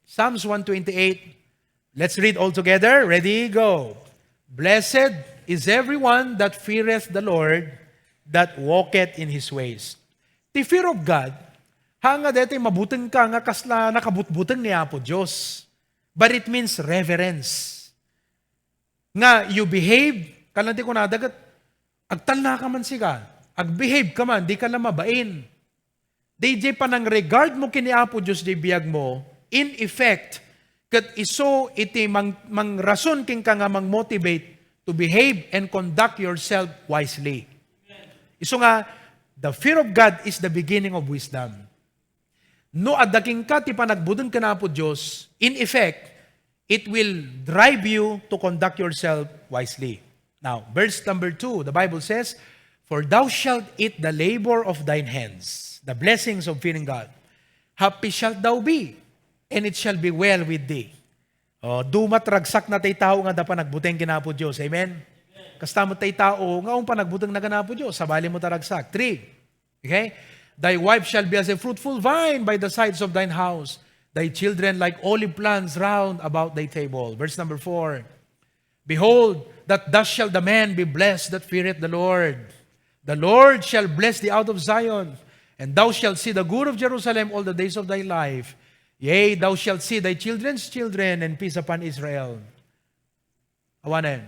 Psalms one twenty-eight. Let's read all together. Ready, go. "Blessed is everyone that feareth the Lord, that walketh in his ways." Ti fear of God, haan nga daytoy mabuteng ka nga kasla nakabutbuteng ni Apo Dios. But it means reverence. Nga you behave, kalan ti kunada ket, agtalna ka man sika, agbehave ka man, di ka la mabain. Dayjay panangregard mo ken ni Apo Dios jay biag mo, in effect, ket isu iti mang-, mangrason kenka nga mang-motivate to behave and conduct yourself wisely. Isu nga, the fear of God is the beginning of wisdom. No adda kenka ti panagbuteng ken Apo Dios, in effect, it will drive you to conduct yourself wisely. Now, verse number two, the Bible says, "For thou shalt eat the labor of thine hands, the blessings of fearing God. Happy shalt thou be, and it shall be well with thee." Oh, dumat ragsakna tay tao nga adda panagbuteng ken Apo Dios. Amen? Kasta met tay tao nga awan panagbutengna ken Apo Dios, sabali met a ragsak. Three, okay? "Thy wife shall be as a fruitful vine by the sides of thine house, thy children like olive plants round about thy table." Verse number four, "Behold, that thus shall the man be blessed that feareth the Lord. The Lord shall bless thee out of Zion, and thou shalt see the good of Jerusalem all the days of thy life. Yea, thou shalt see thy children's children, and peace upon Israel." Awanen.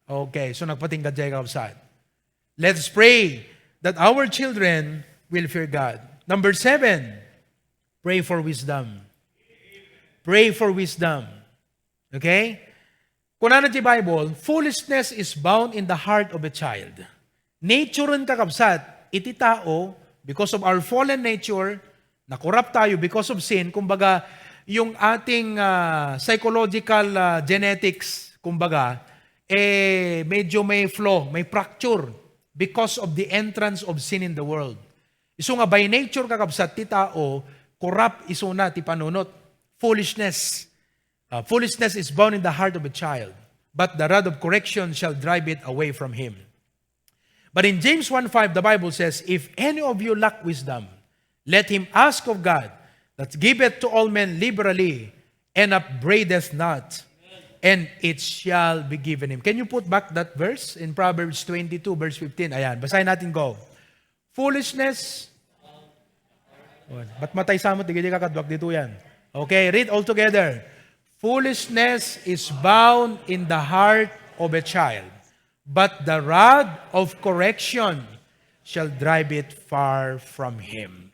Okay, so nagpatingga jay, kakabsat. Let's pray that our children will fear God. Number seven, pray for wisdom. Pray for wisdom. Okay? Kunana ti Bible, "Foolishness is bound in the heart of a child." Nature-en, kakabsat, iti tao, because of our fallen nature, nakurap tayo because of sin. Kumbaga, yung ating, ah, psychological, ah, genetics, kumbaga, eh, medyo may flaw, may fracture because of the entrance of sin in the world. Isu nga by nature, kakabsat, ti tao, Korap isuna ti panunot. Foolishness. Uh, foolishness is bound in the heart of a child, but the rod of correction shall drive it away from him. But in James one five, the Bible says, "If any of you lack wisdom, let him ask of God, that giveth to all men liberally, and upbraideth not, and it shall be given him." Can you put back that verse in Proverbs twenty-two, verse fifteen? Ayan, basahin natin, go. Foolishness. Oh, ba't matay sa mo? Tigil ka kadwag dito yan. Okay, read all together. "Foolishness is bound in the heart of a child, but the rod of correction shall drive it far from him."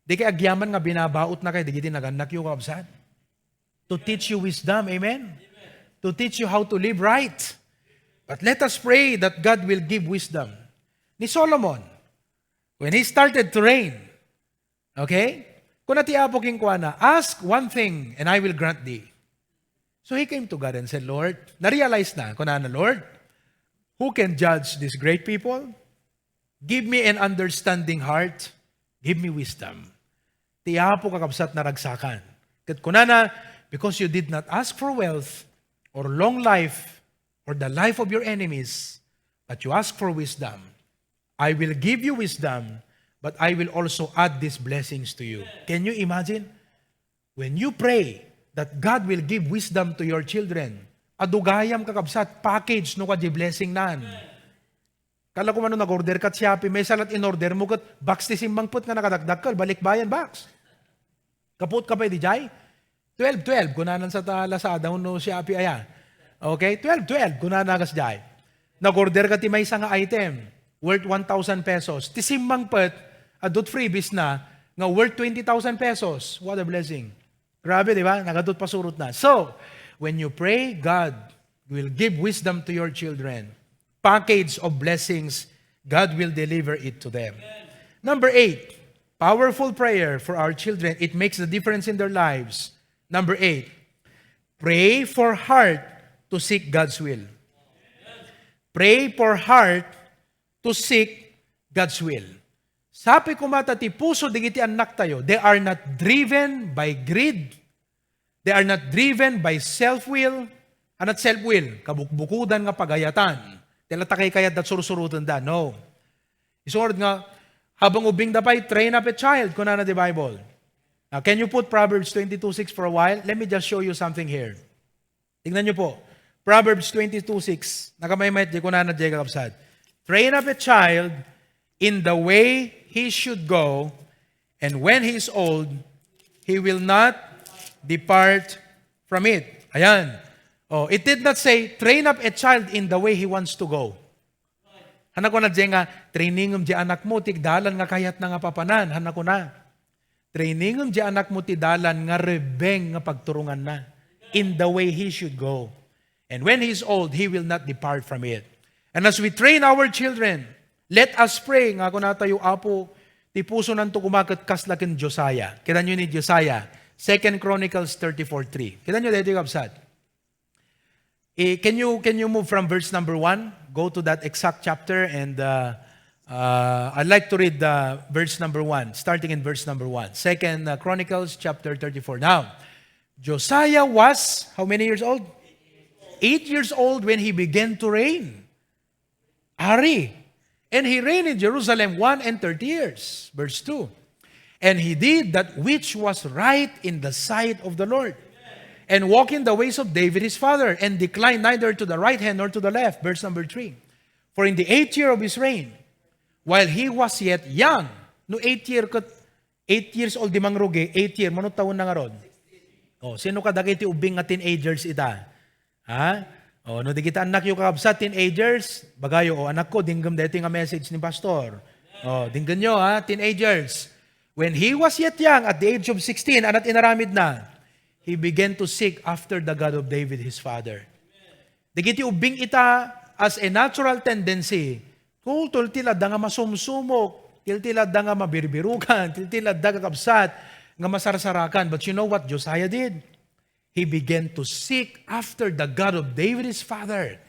Di kay agyaman nga binabaot na kay digiti nagannakyo, kabsat. To teach you wisdom, amen? To teach you how to live right. But let us pray that God will give wisdom. Ni Solomon, when he started to reign, okay? Kuna ti Apo kenkuana, "Ask one thing and I will grant thee." So he came to God and said, "Lord," na-realize na, kunana, "Lord, who can judge this great people? Give me an understanding heart. Give me wisdom." Ti Apo, kakabsat, naragsakan. Ket kunana, "Because you did not ask for wealth or long life or the life of your enemies, but you ask for wisdom. I will give you wisdom, but I will also add these blessings to you." Can you imagine? When you pray that God will give wisdom to your children, adu gayam, kakabsat, package no kadi blessing nan. Kala ko mano nag-order ka Shopee, maysa la't in-order mo ket box ti simmangpet nga nakadakdakkel, balikbayan box. Kaput ka pay di jay? Twelve twelve, kunanan sa ta Lazada wenno Shopee aya. Okay? Twelve twelve, kunana kas jay. Nag-order ka ti maysa nga item, worth one thousand pesos. Ti simmangpet, adut freebies na, nga worth twenty thousand pesos. What a blessing. Grabe, di ba? Nagadut pasurot na. So, when you pray, God will give wisdom to your children. Package of blessings, God will deliver it to them. Number eight, powerful prayer for our children. It makes the difference in their lives. Number eight, pray for heart to seek God's will. Pray for heart to seek God's will. Sapay koma ta ti puso dagiti annaktayo, they are not driven by greed. They are not driven by self-will. Anat self-will, kabukbukodan nga pagayatan. Ti latta kaykayatda sursurotenda. No. Isu ngarud nga, habang ubingda pay, "Train up a child," kunana ti Bible. Now, can you put Proverbs twenty-two six for a while? Let me just show you something here. Tignan niyo po. Proverbs twenty-two six. Nakamaymayat di kunana di, kakabsat. "Train up a child in the way he should go, and when he is old, he will not depart from it." Ayan. Oh, it did not say, "Train up a child in the way he wants to go." Hana kuna di nga, "Trainingem di anakmo ti dalan nga kayatna nga papanan." Hana kuna, "Trainingem di anakmo ti dalan nga rebbeng nga pagturonganna, in the way he should go. And when he is old, he will not depart from it." And as we train our children, let us pray nga kunatayo, "Apo, ti pusonanto koma ket kasla ken Josiah." Kitanyo ni Josiah, Second Chronicles thirty-four three. Kitanyo daytoy, kabsat. Eh, can you, can you move from verse number one? Go to that exact chapter and, uh, uh, I'd like to read, uh, verse number one, starting in verse number one. Second, uh, Chronicles chapter thirty-four. Now, Josiah was how many years old? Eight years old when he began to reign. Ari. And he reigned in Jerusalem one and thirty years. Verse two. And he did that which was right in the sight of the Lord, and walked in the ways of David his father, and declined neither to the right hand nor to the left. Verse number three. For in the eighth year of his reign, while he was yet young, no eight year ket, eight years old di mangrugi, eight year, mano taon na ngarud? Oh, sino kadagiti ubbing nga teenagers ita? Ha? Oh, no, dagiti annakyo, kakabsat, teenagers, bagayo, "Oh, anakko, dinggem daytoy nga message ni pastor." Oh, dinggenyo, ha, teenagers. When he was yet young, at the age of sixteen, anat inaramid na? He began to seek after the God of David his father. Dagiti ubbing ita, as a natural tendency, tultil ti ladda nga masumsumok, tiltil ladda nga mabirbirukan, tiltil ladda, kakabsat, nga masarsarakan. But you know what Josiah did? He began to seek after the God of David his father.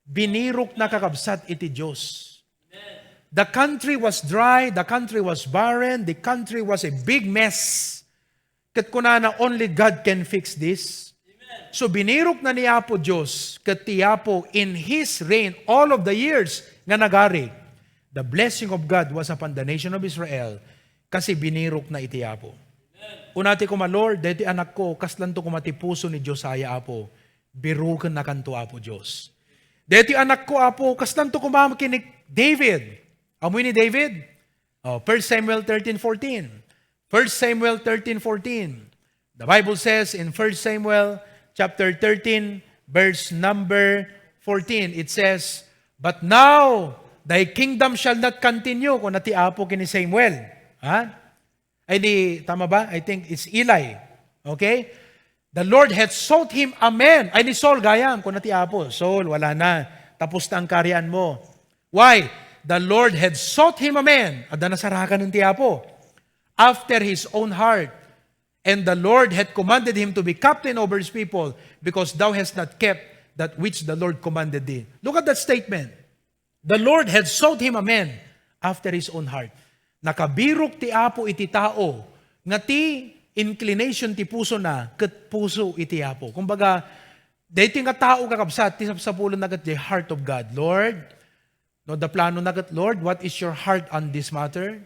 Binirok na, kakabsat, iti Dios. The country was dry, the country was barren, the country was a big mess. Ket kunana, "Only God can fix this." So, binirok na ni Apo Dios, ket ti Apo, in His reign, all of the years nga nagari, the blessing of God was upon the nation of Israel, kasi binirok na iti Apo. Kunana ti koma, "Lord, daytoy anakko, kaslanto koma ti puso ni Josiah, Apo. Birukennakanto, Apo Dios. Daytoy anakko, Apo, kaslanto koma ken ni David." Ammoyo ni David? Oh, First Samuel thirteen fourteen. First Samuel thirteen fourteen. The Bible says in First Samuel chapter thirteen, verse number fourteen, it says, "But now, thy kingdom shall not continue," kuna ti Apo ken ni Samuel. Ha? Ay, di, tama ba? I think it's Eli. Okay? "The Lord hath sought him a man." Ay, ni Saul gayam, kuna ti Apo, "Saul, wala na. Tapos na ang kaharian mo." Why? "The Lord had sought him a man." Adda nasarakan ti Apo. "After his own heart. And the Lord had commanded him to be captain over his people, because thou hast not kept that which the Lord commanded thee." Look at that statement. "The Lord had sought him a man after his own heart." Nakabirok ti Apo iti tao nga ti inclination ti pusona ket puso iti Apo. Kumbaga, daytoy nga tao, kakabsat, ti sapsapulenna ket the heart of God. "Lord, no adda planona ket, Lord, what is your heart on this matter?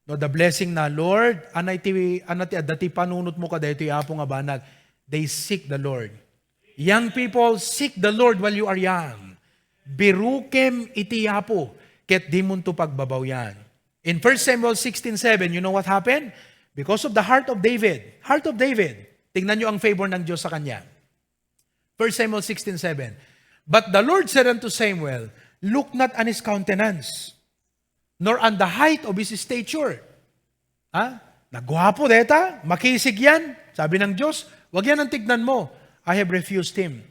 No adda blessingna, Lord, ania ti, ania ti adda ti panunotmo kadaytoy, Apo, nga banag?" They seek the Lord. Young people, seek the Lord while you are young. Birukem iti Apo, ket dimonto pagbabawian. In First Samuel sixteen seven, you know what happened? Because of the heart of David. Heart of David. Tingnan niyo ang favor ng Diyos sa kanya. First Samuel sixteen seven. "But the Lord said unto Samuel, Look not on his countenance, nor on the height of his stature." Ha? Nagwapo deta, makisig yan. Sabi ng Diyos, "Wag yan ang tignan mo. I have refused him.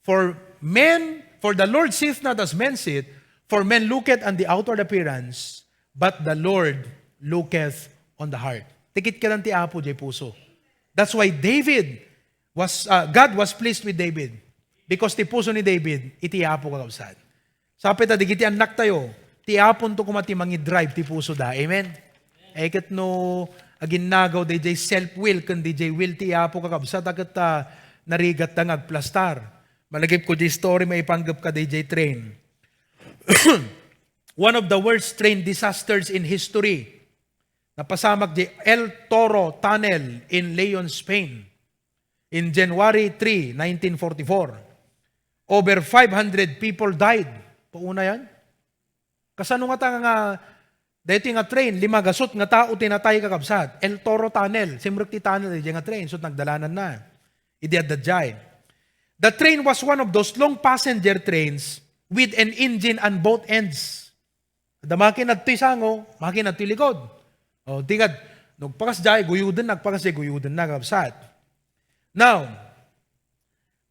For men, for the Lord seeth not as men seeth, for men looketh on the outward appearance, but the Lord looketh on the heart." Tikitkedan ti Apo jay puso. That's why David was, uh, God was pleased with David, because ti puso ni David iti Apo, kakabsat. Sapay ta digiti annaktayo, ti Aponto koma ti mangidrive ti pusoda. Amen? Eh, ket no aginnagaw dayjay self-will ken dayjay will ti Apo, kakabsat, a ket, ah, narigatta nga agplastar. Malagipko jay story maipanggep kadayjay train. One of the worst train disasters in history. Napasamak jay El Toro Tunnel in Leon, Spain. In January three, nineteen forty-four, over five hundred people died. Pauna yan? Kasano nga ta nga, daytoy nga train, lima gasut nga tao ti natay, kakabsat. El Toro Tunnel, simrek ti tunnel, dayjay nga train, so nagdalananna. Idi adda jay. The train was one of those long passenger trains with an engine on both ends. Adda makina ditoy sango, makina ditoy likod. O, ti kad, no agpakas jay, guyuden, agpakas jay, guyuden na, kakabsat. Now,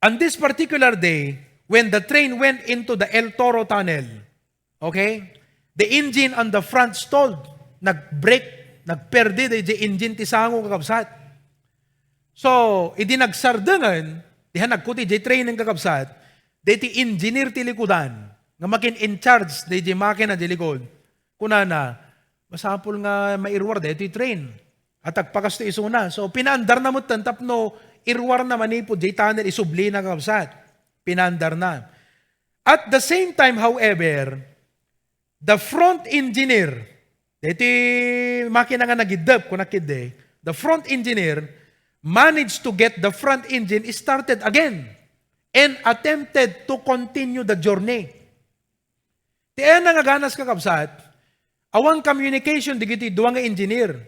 on this particular day, when the train went into the El Toro Tunnel, okay, the engine on the front stalled. Nag-brake, nagperdi dayjay engine ti sango, kakabsat. So, idi nagsardengen, dihan nagkuti jay train, kakabsat, daytoy engineer ti likudan, nga makin in charge dayjay makina di likod, kunana, "Masapul nga mairuar daytoy train. At agpakasto isuna." So, pinaandarna metten tapno iruarna manipud jay tunnel, isublina, kakabsat. Pinaandarna. At the same time, however, the front engineer, daytoy makina nga nagiddep, kunak idi, the front engineer managed to get the front engine started again and attempted to continue the journey. Ti ayanna nga ganas, kakabsat, awan communication dagiti dua nga engineer.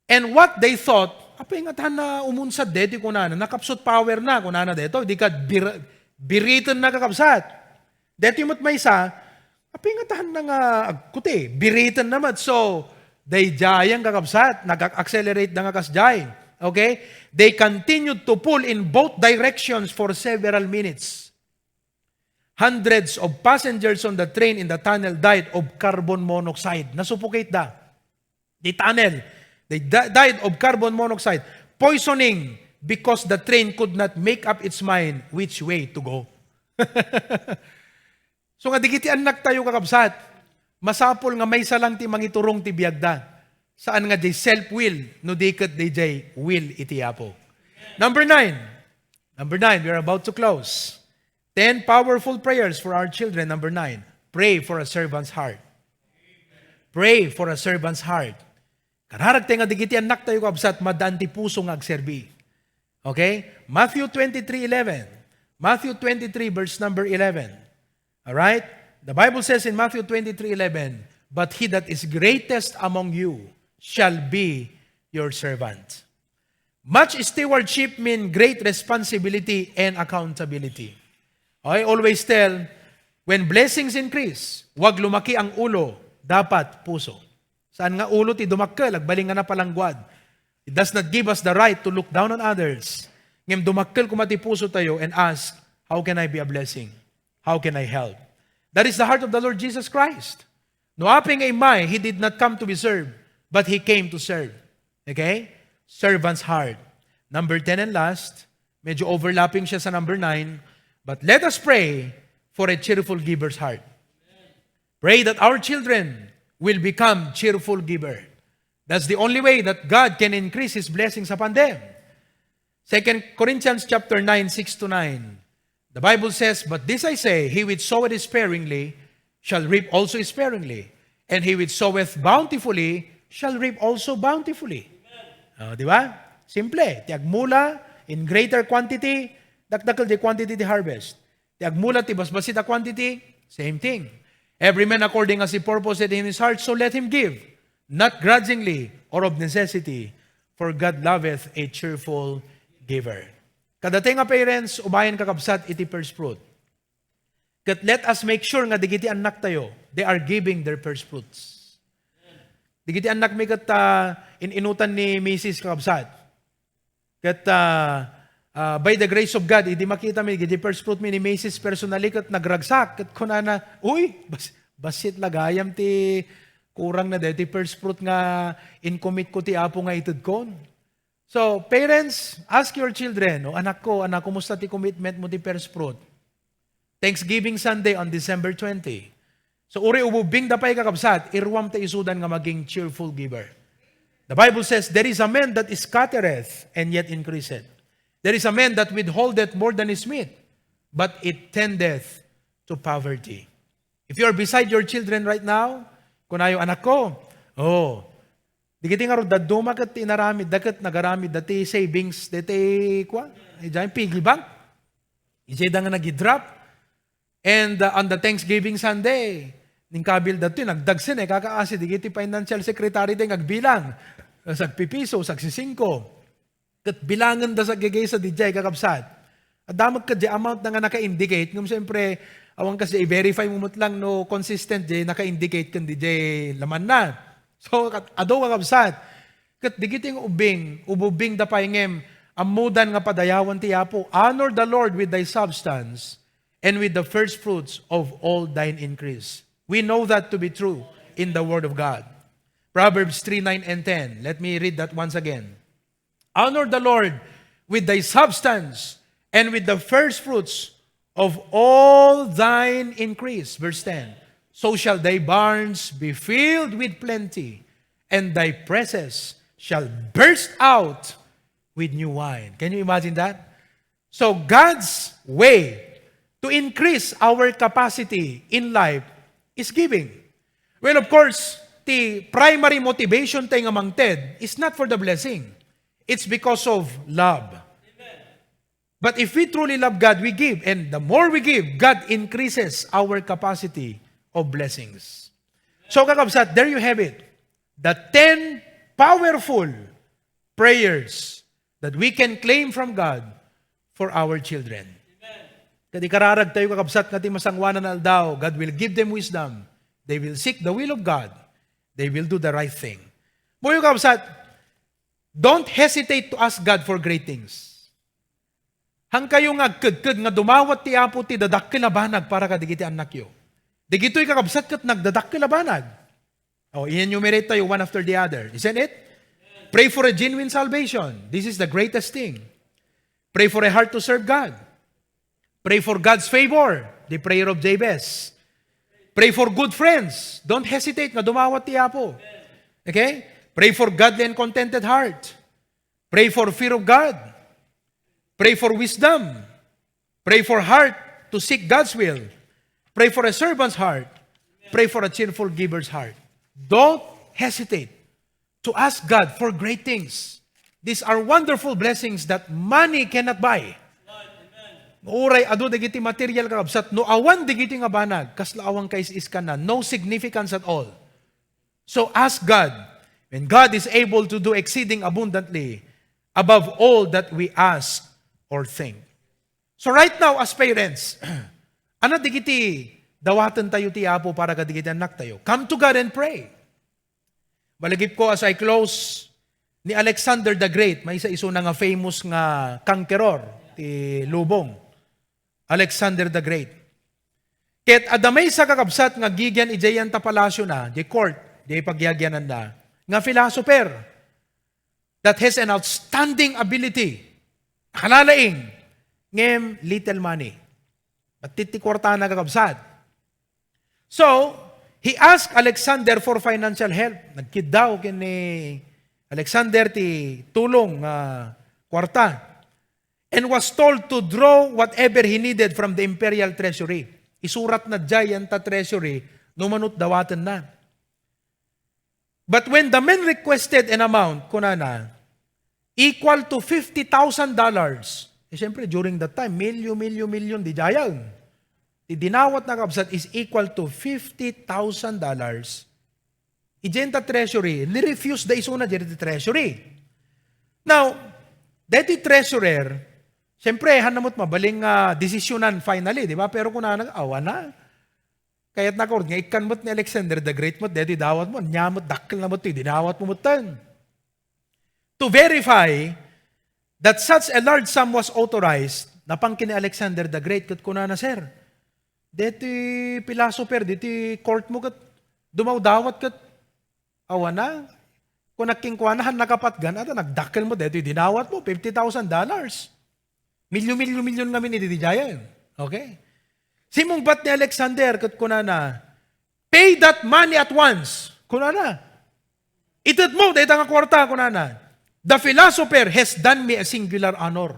And what they thought, "Apay nga tahan na umunsad deti," kunana, "nakapsut power na," kunana detoy, di kad bir-, biriten na, kakabsat. Deti met maysa, "Apay nga tahan na nga agkuti, biriten na met." So, dayjayan, kakabsat, nag-accelerate da nga kasjay. Okay? They continued to pull in both directions for several minutes. Hundreds of passengers on the train in the tunnel died of carbon monoxide. Nasuffocate da. The tunnel. They di-, died of carbon monoxide poisoning because the train could not make up its mind which way to go. So nga, digiti annaktayo, kakabsat, Masapul nga maysa lang ti mangiturong ti biagda. Saan nga diay self-will, no di ket diay will iti Apo. Number nine. Number nine, we are about to close. Ten powerful prayers for our children. Number nine, pray for a servant's heart. Pray for a servant's heart. Kararagta nga digiti annaktayo, kabsat, madan ti puso nga agserbi. Okay? Matthew twenty-three eleven. Matthew twenty-three, verse number eleven. All right? The Bible says in Matthew twenty-three eleven, "But he that is greatest among you shall be your servant." Much stewardship mean great responsibility and accountability. I always tell, when blessings increase, wag lumaki ang ulo, dapat puso. Saan nga ulo ti dumakkel, agbalin nga napalangguad. It does not give us the right to look down on others. Ngem dumakkel koma ti puso tayo and ask, "How can I be a blessing? How can I help?" That is the heart of the Lord Jesus Christ. No apay nga immay, he did not come to be served, but he came to serve. Okay? Servant's heart. Number ten and last, medyo overlapping siya sa number nine, but let us pray for a cheerful giver's heart. Pray that our children will become cheerful giver. That's the only way that God can increase His blessings upon them. Second Corinthians chapter nine, six to nine. The Bible says, "But this I say, he which soweth sparingly shall reap also sparingly, and he which soweth bountifully shall reap also bountifully." Ah, di ba? Simple. Ti agmula in greater quantity, dakdakkel ti quantity ti harvest. Ti agmula ti basbassit a quantity, same thing. "Every man according as he purposeth in his heart, so let him give, not grudgingly or of necessity, for God loveth a cheerful giver." Kadatayo nga parents, ubayen, kakabsat, iti first fruit. Ket let us make sure nga digiti annaktayo, they are giving their first fruits. Digiti annakmi ket, ah, in-inutan ni misis, kakabsat. Ket, ah, ah, by the grace of God, idi makitami, digiti first fruit mi ni misis personally, ket nagragsak, ket kunana, "Uy, bas-, bassit la gayam ti kurang na deti first fruit nga in-commit ko ti Apo nga itedkon." So, parents, ask your children, "O, anakko, anak, kumusta ti commitment mo ti first fruit?" Thanksgiving Sunday on December twenty. So, uray ububingda pay, kakabsat, iruam ta isudan nga maging cheerful giver. The Bible says, "There is a man that scattereth and yet increaseth. There is a man that withholdeth more than is meet, but it tendeth to poverty." If you are beside your children right now, kunayo, "Anakko, oh, digiti ngarud dadduma ket ti inaramidda ket nagaramidda ti savings deti kua, idiay piggy bank. Idiayda nga nagidrop." And, uh, on the Thanksgiving Sunday, ningkabil datoy, nagdagsen, eh, kakaasi, digiti financial secretary day nga agbilang. Sagpipiso, sagsisingko. Ket bilangenda sa gagaysa didiay, kakabsat. Adda met kadiay amount na nga naka-indicate, ngem siyempre, awan kasi i-verify mo met lang no consistent diay naka-indicate ken didiay lamanna. So, kat-, adu, kakabsat. Ket digiti nga ubing, ububingda pay ngem, ammodan nga padayawan ti Apo. "Honor the Lord with thy substance, and with the first fruits of all thine increase." We know that to be true in the Word of God. Proverbs three, nine, and ten. Let me read that once again. "Honor the Lord with thy substance and with the first fruits of all thine increase." Verse ten. "So shall thy barns be filled with plenty, and thy presses shall burst out with new wine." Can you imagine that? So, God's way to increase our capacity in life is giving. Well, of course, the primary motivation tayo nga mangted is not for the blessing. It's because of love. But if we truly love God, we give. And the more we give, God increases our capacity of blessings. So, kakabsat, there you have it. The ten powerful prayers that we can claim from God for our children. Ket ikararag tayo, kakabsat, nga ti masangoanan nga aldaw, God will give them wisdom. They will seek the will of God. They will do the right thing. Buyo, kakabsat, don't hesitate to ask God for great things. Hankayo nga agkedked nga dumawat ti Apo ti dadakkel a banag para kadagiti annakyo. Dagitoy, kakabsat, ket nagdadakkel a banag. Oh, i-enumerate tayo one after the other. Isn't it? Pray for a genuine salvation. This is the greatest thing. Pray for a heart to serve God. Pray for God's favor. The prayer of Jabez. Pray for good friends. Don't hesitate nga dumawat ti Apo. Okay? Pray for godly and contented heart. Pray for fear of God. Pray for wisdom. Pray for heart to seek God's will. Pray for a servant's heart. Pray for a cheerful giver's heart. Don't hesitate to ask God for great things. These are wonderful blessings that money cannot buy. Uray adu dagiti material, kakabsat, no awan dagiti nga banag, kasla awan kaisiskanna, no significance at all. So ask God, and God is able to do exceeding abundantly above all that we ask or think. So right now, as parents, ano dagiti dawaten tayo ti Apo para kadagiti annak tayo? Come to God and pray. Malagip ko, as I close, ni Alexander the Great, maysa isuna nga famous nga conqueror ti lubong. Alexander the Great. Ket adda maysa, kakabsat, nga agigian idiay yanta palasiona, di court, di pagyagiananna, nga philosopher that has an outstanding ability. Nakalalaing, ngem little money. Battit ti kuartana, kakabsat. So, he asked Alexander for financial help. Nagkiddaw ken ni Alexander ti tulong nga kuarta, and was told to draw whatever he needed from the imperial treasury. Isuratna diay yanta treasury no manut dawatenna. But when the men requested an amount, kunana, equal to fifty thousand dollars, eh, siyempre, during that time, milyon, milyon, milyon, di dayan. Ti dinawatna, kabsat, is equal to fifty thousand dollars. Idiay ta treasury, ni-refuse da isuna diay ti treasury. Now, daytoy treasurer, siyempre, han namot mabaling nga desisyonan finally, di ba? Pero kunana, awan na. Kayatna kort nga ikkan met ni Alexander the Great met, daytoy dawatmo, ania met, dakkel na met ti dinawatmo metten. To verify that such a large sum was authorized, napan ken ni Alexander the Great ket kunana, "Sir, daytoy philosopher, daytoy courtmo ket dumawdawat ket awan na. Kunak kenkuana, han nakapatgan, ata nagdakkel met daytoy dinawatmo, fifty thousand dollars." Milyon, milyon, milyon ngamin idi diayen. Okay? Simmungbat ni Alexander ket kunana, "Pay that money at once." Kunana, "Itedmo dayta nga kuarta," kunana. "The philosopher has done me a singular honor."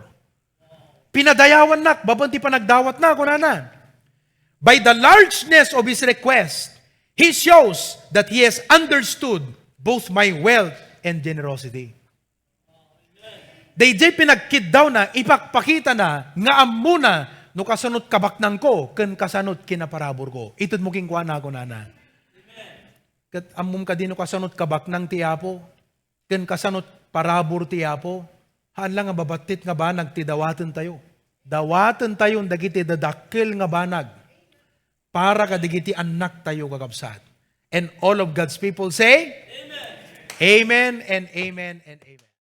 Pinadayawannak babaen ti panagdawatna, kunana. "By the largeness of his request, he shows that he has understood both my wealth and generosity." Daydiay pinagkiddawna, ipakpakitana nga ammona no kasanot kabaknangko ken kasanot kinaparaburko. Itedmo kenkuana, kunana. Ket ammom kadi no kasanot kabaknang ti Apo ken kasanot parabur ti Apo? Haan la nga mabattit nga banag ti dawatentayo. Dawatentayon dagiti dadakkel nga banag para kadagiti annaktayo, kakabsat. And all of God's people say, Amen and amen and amen.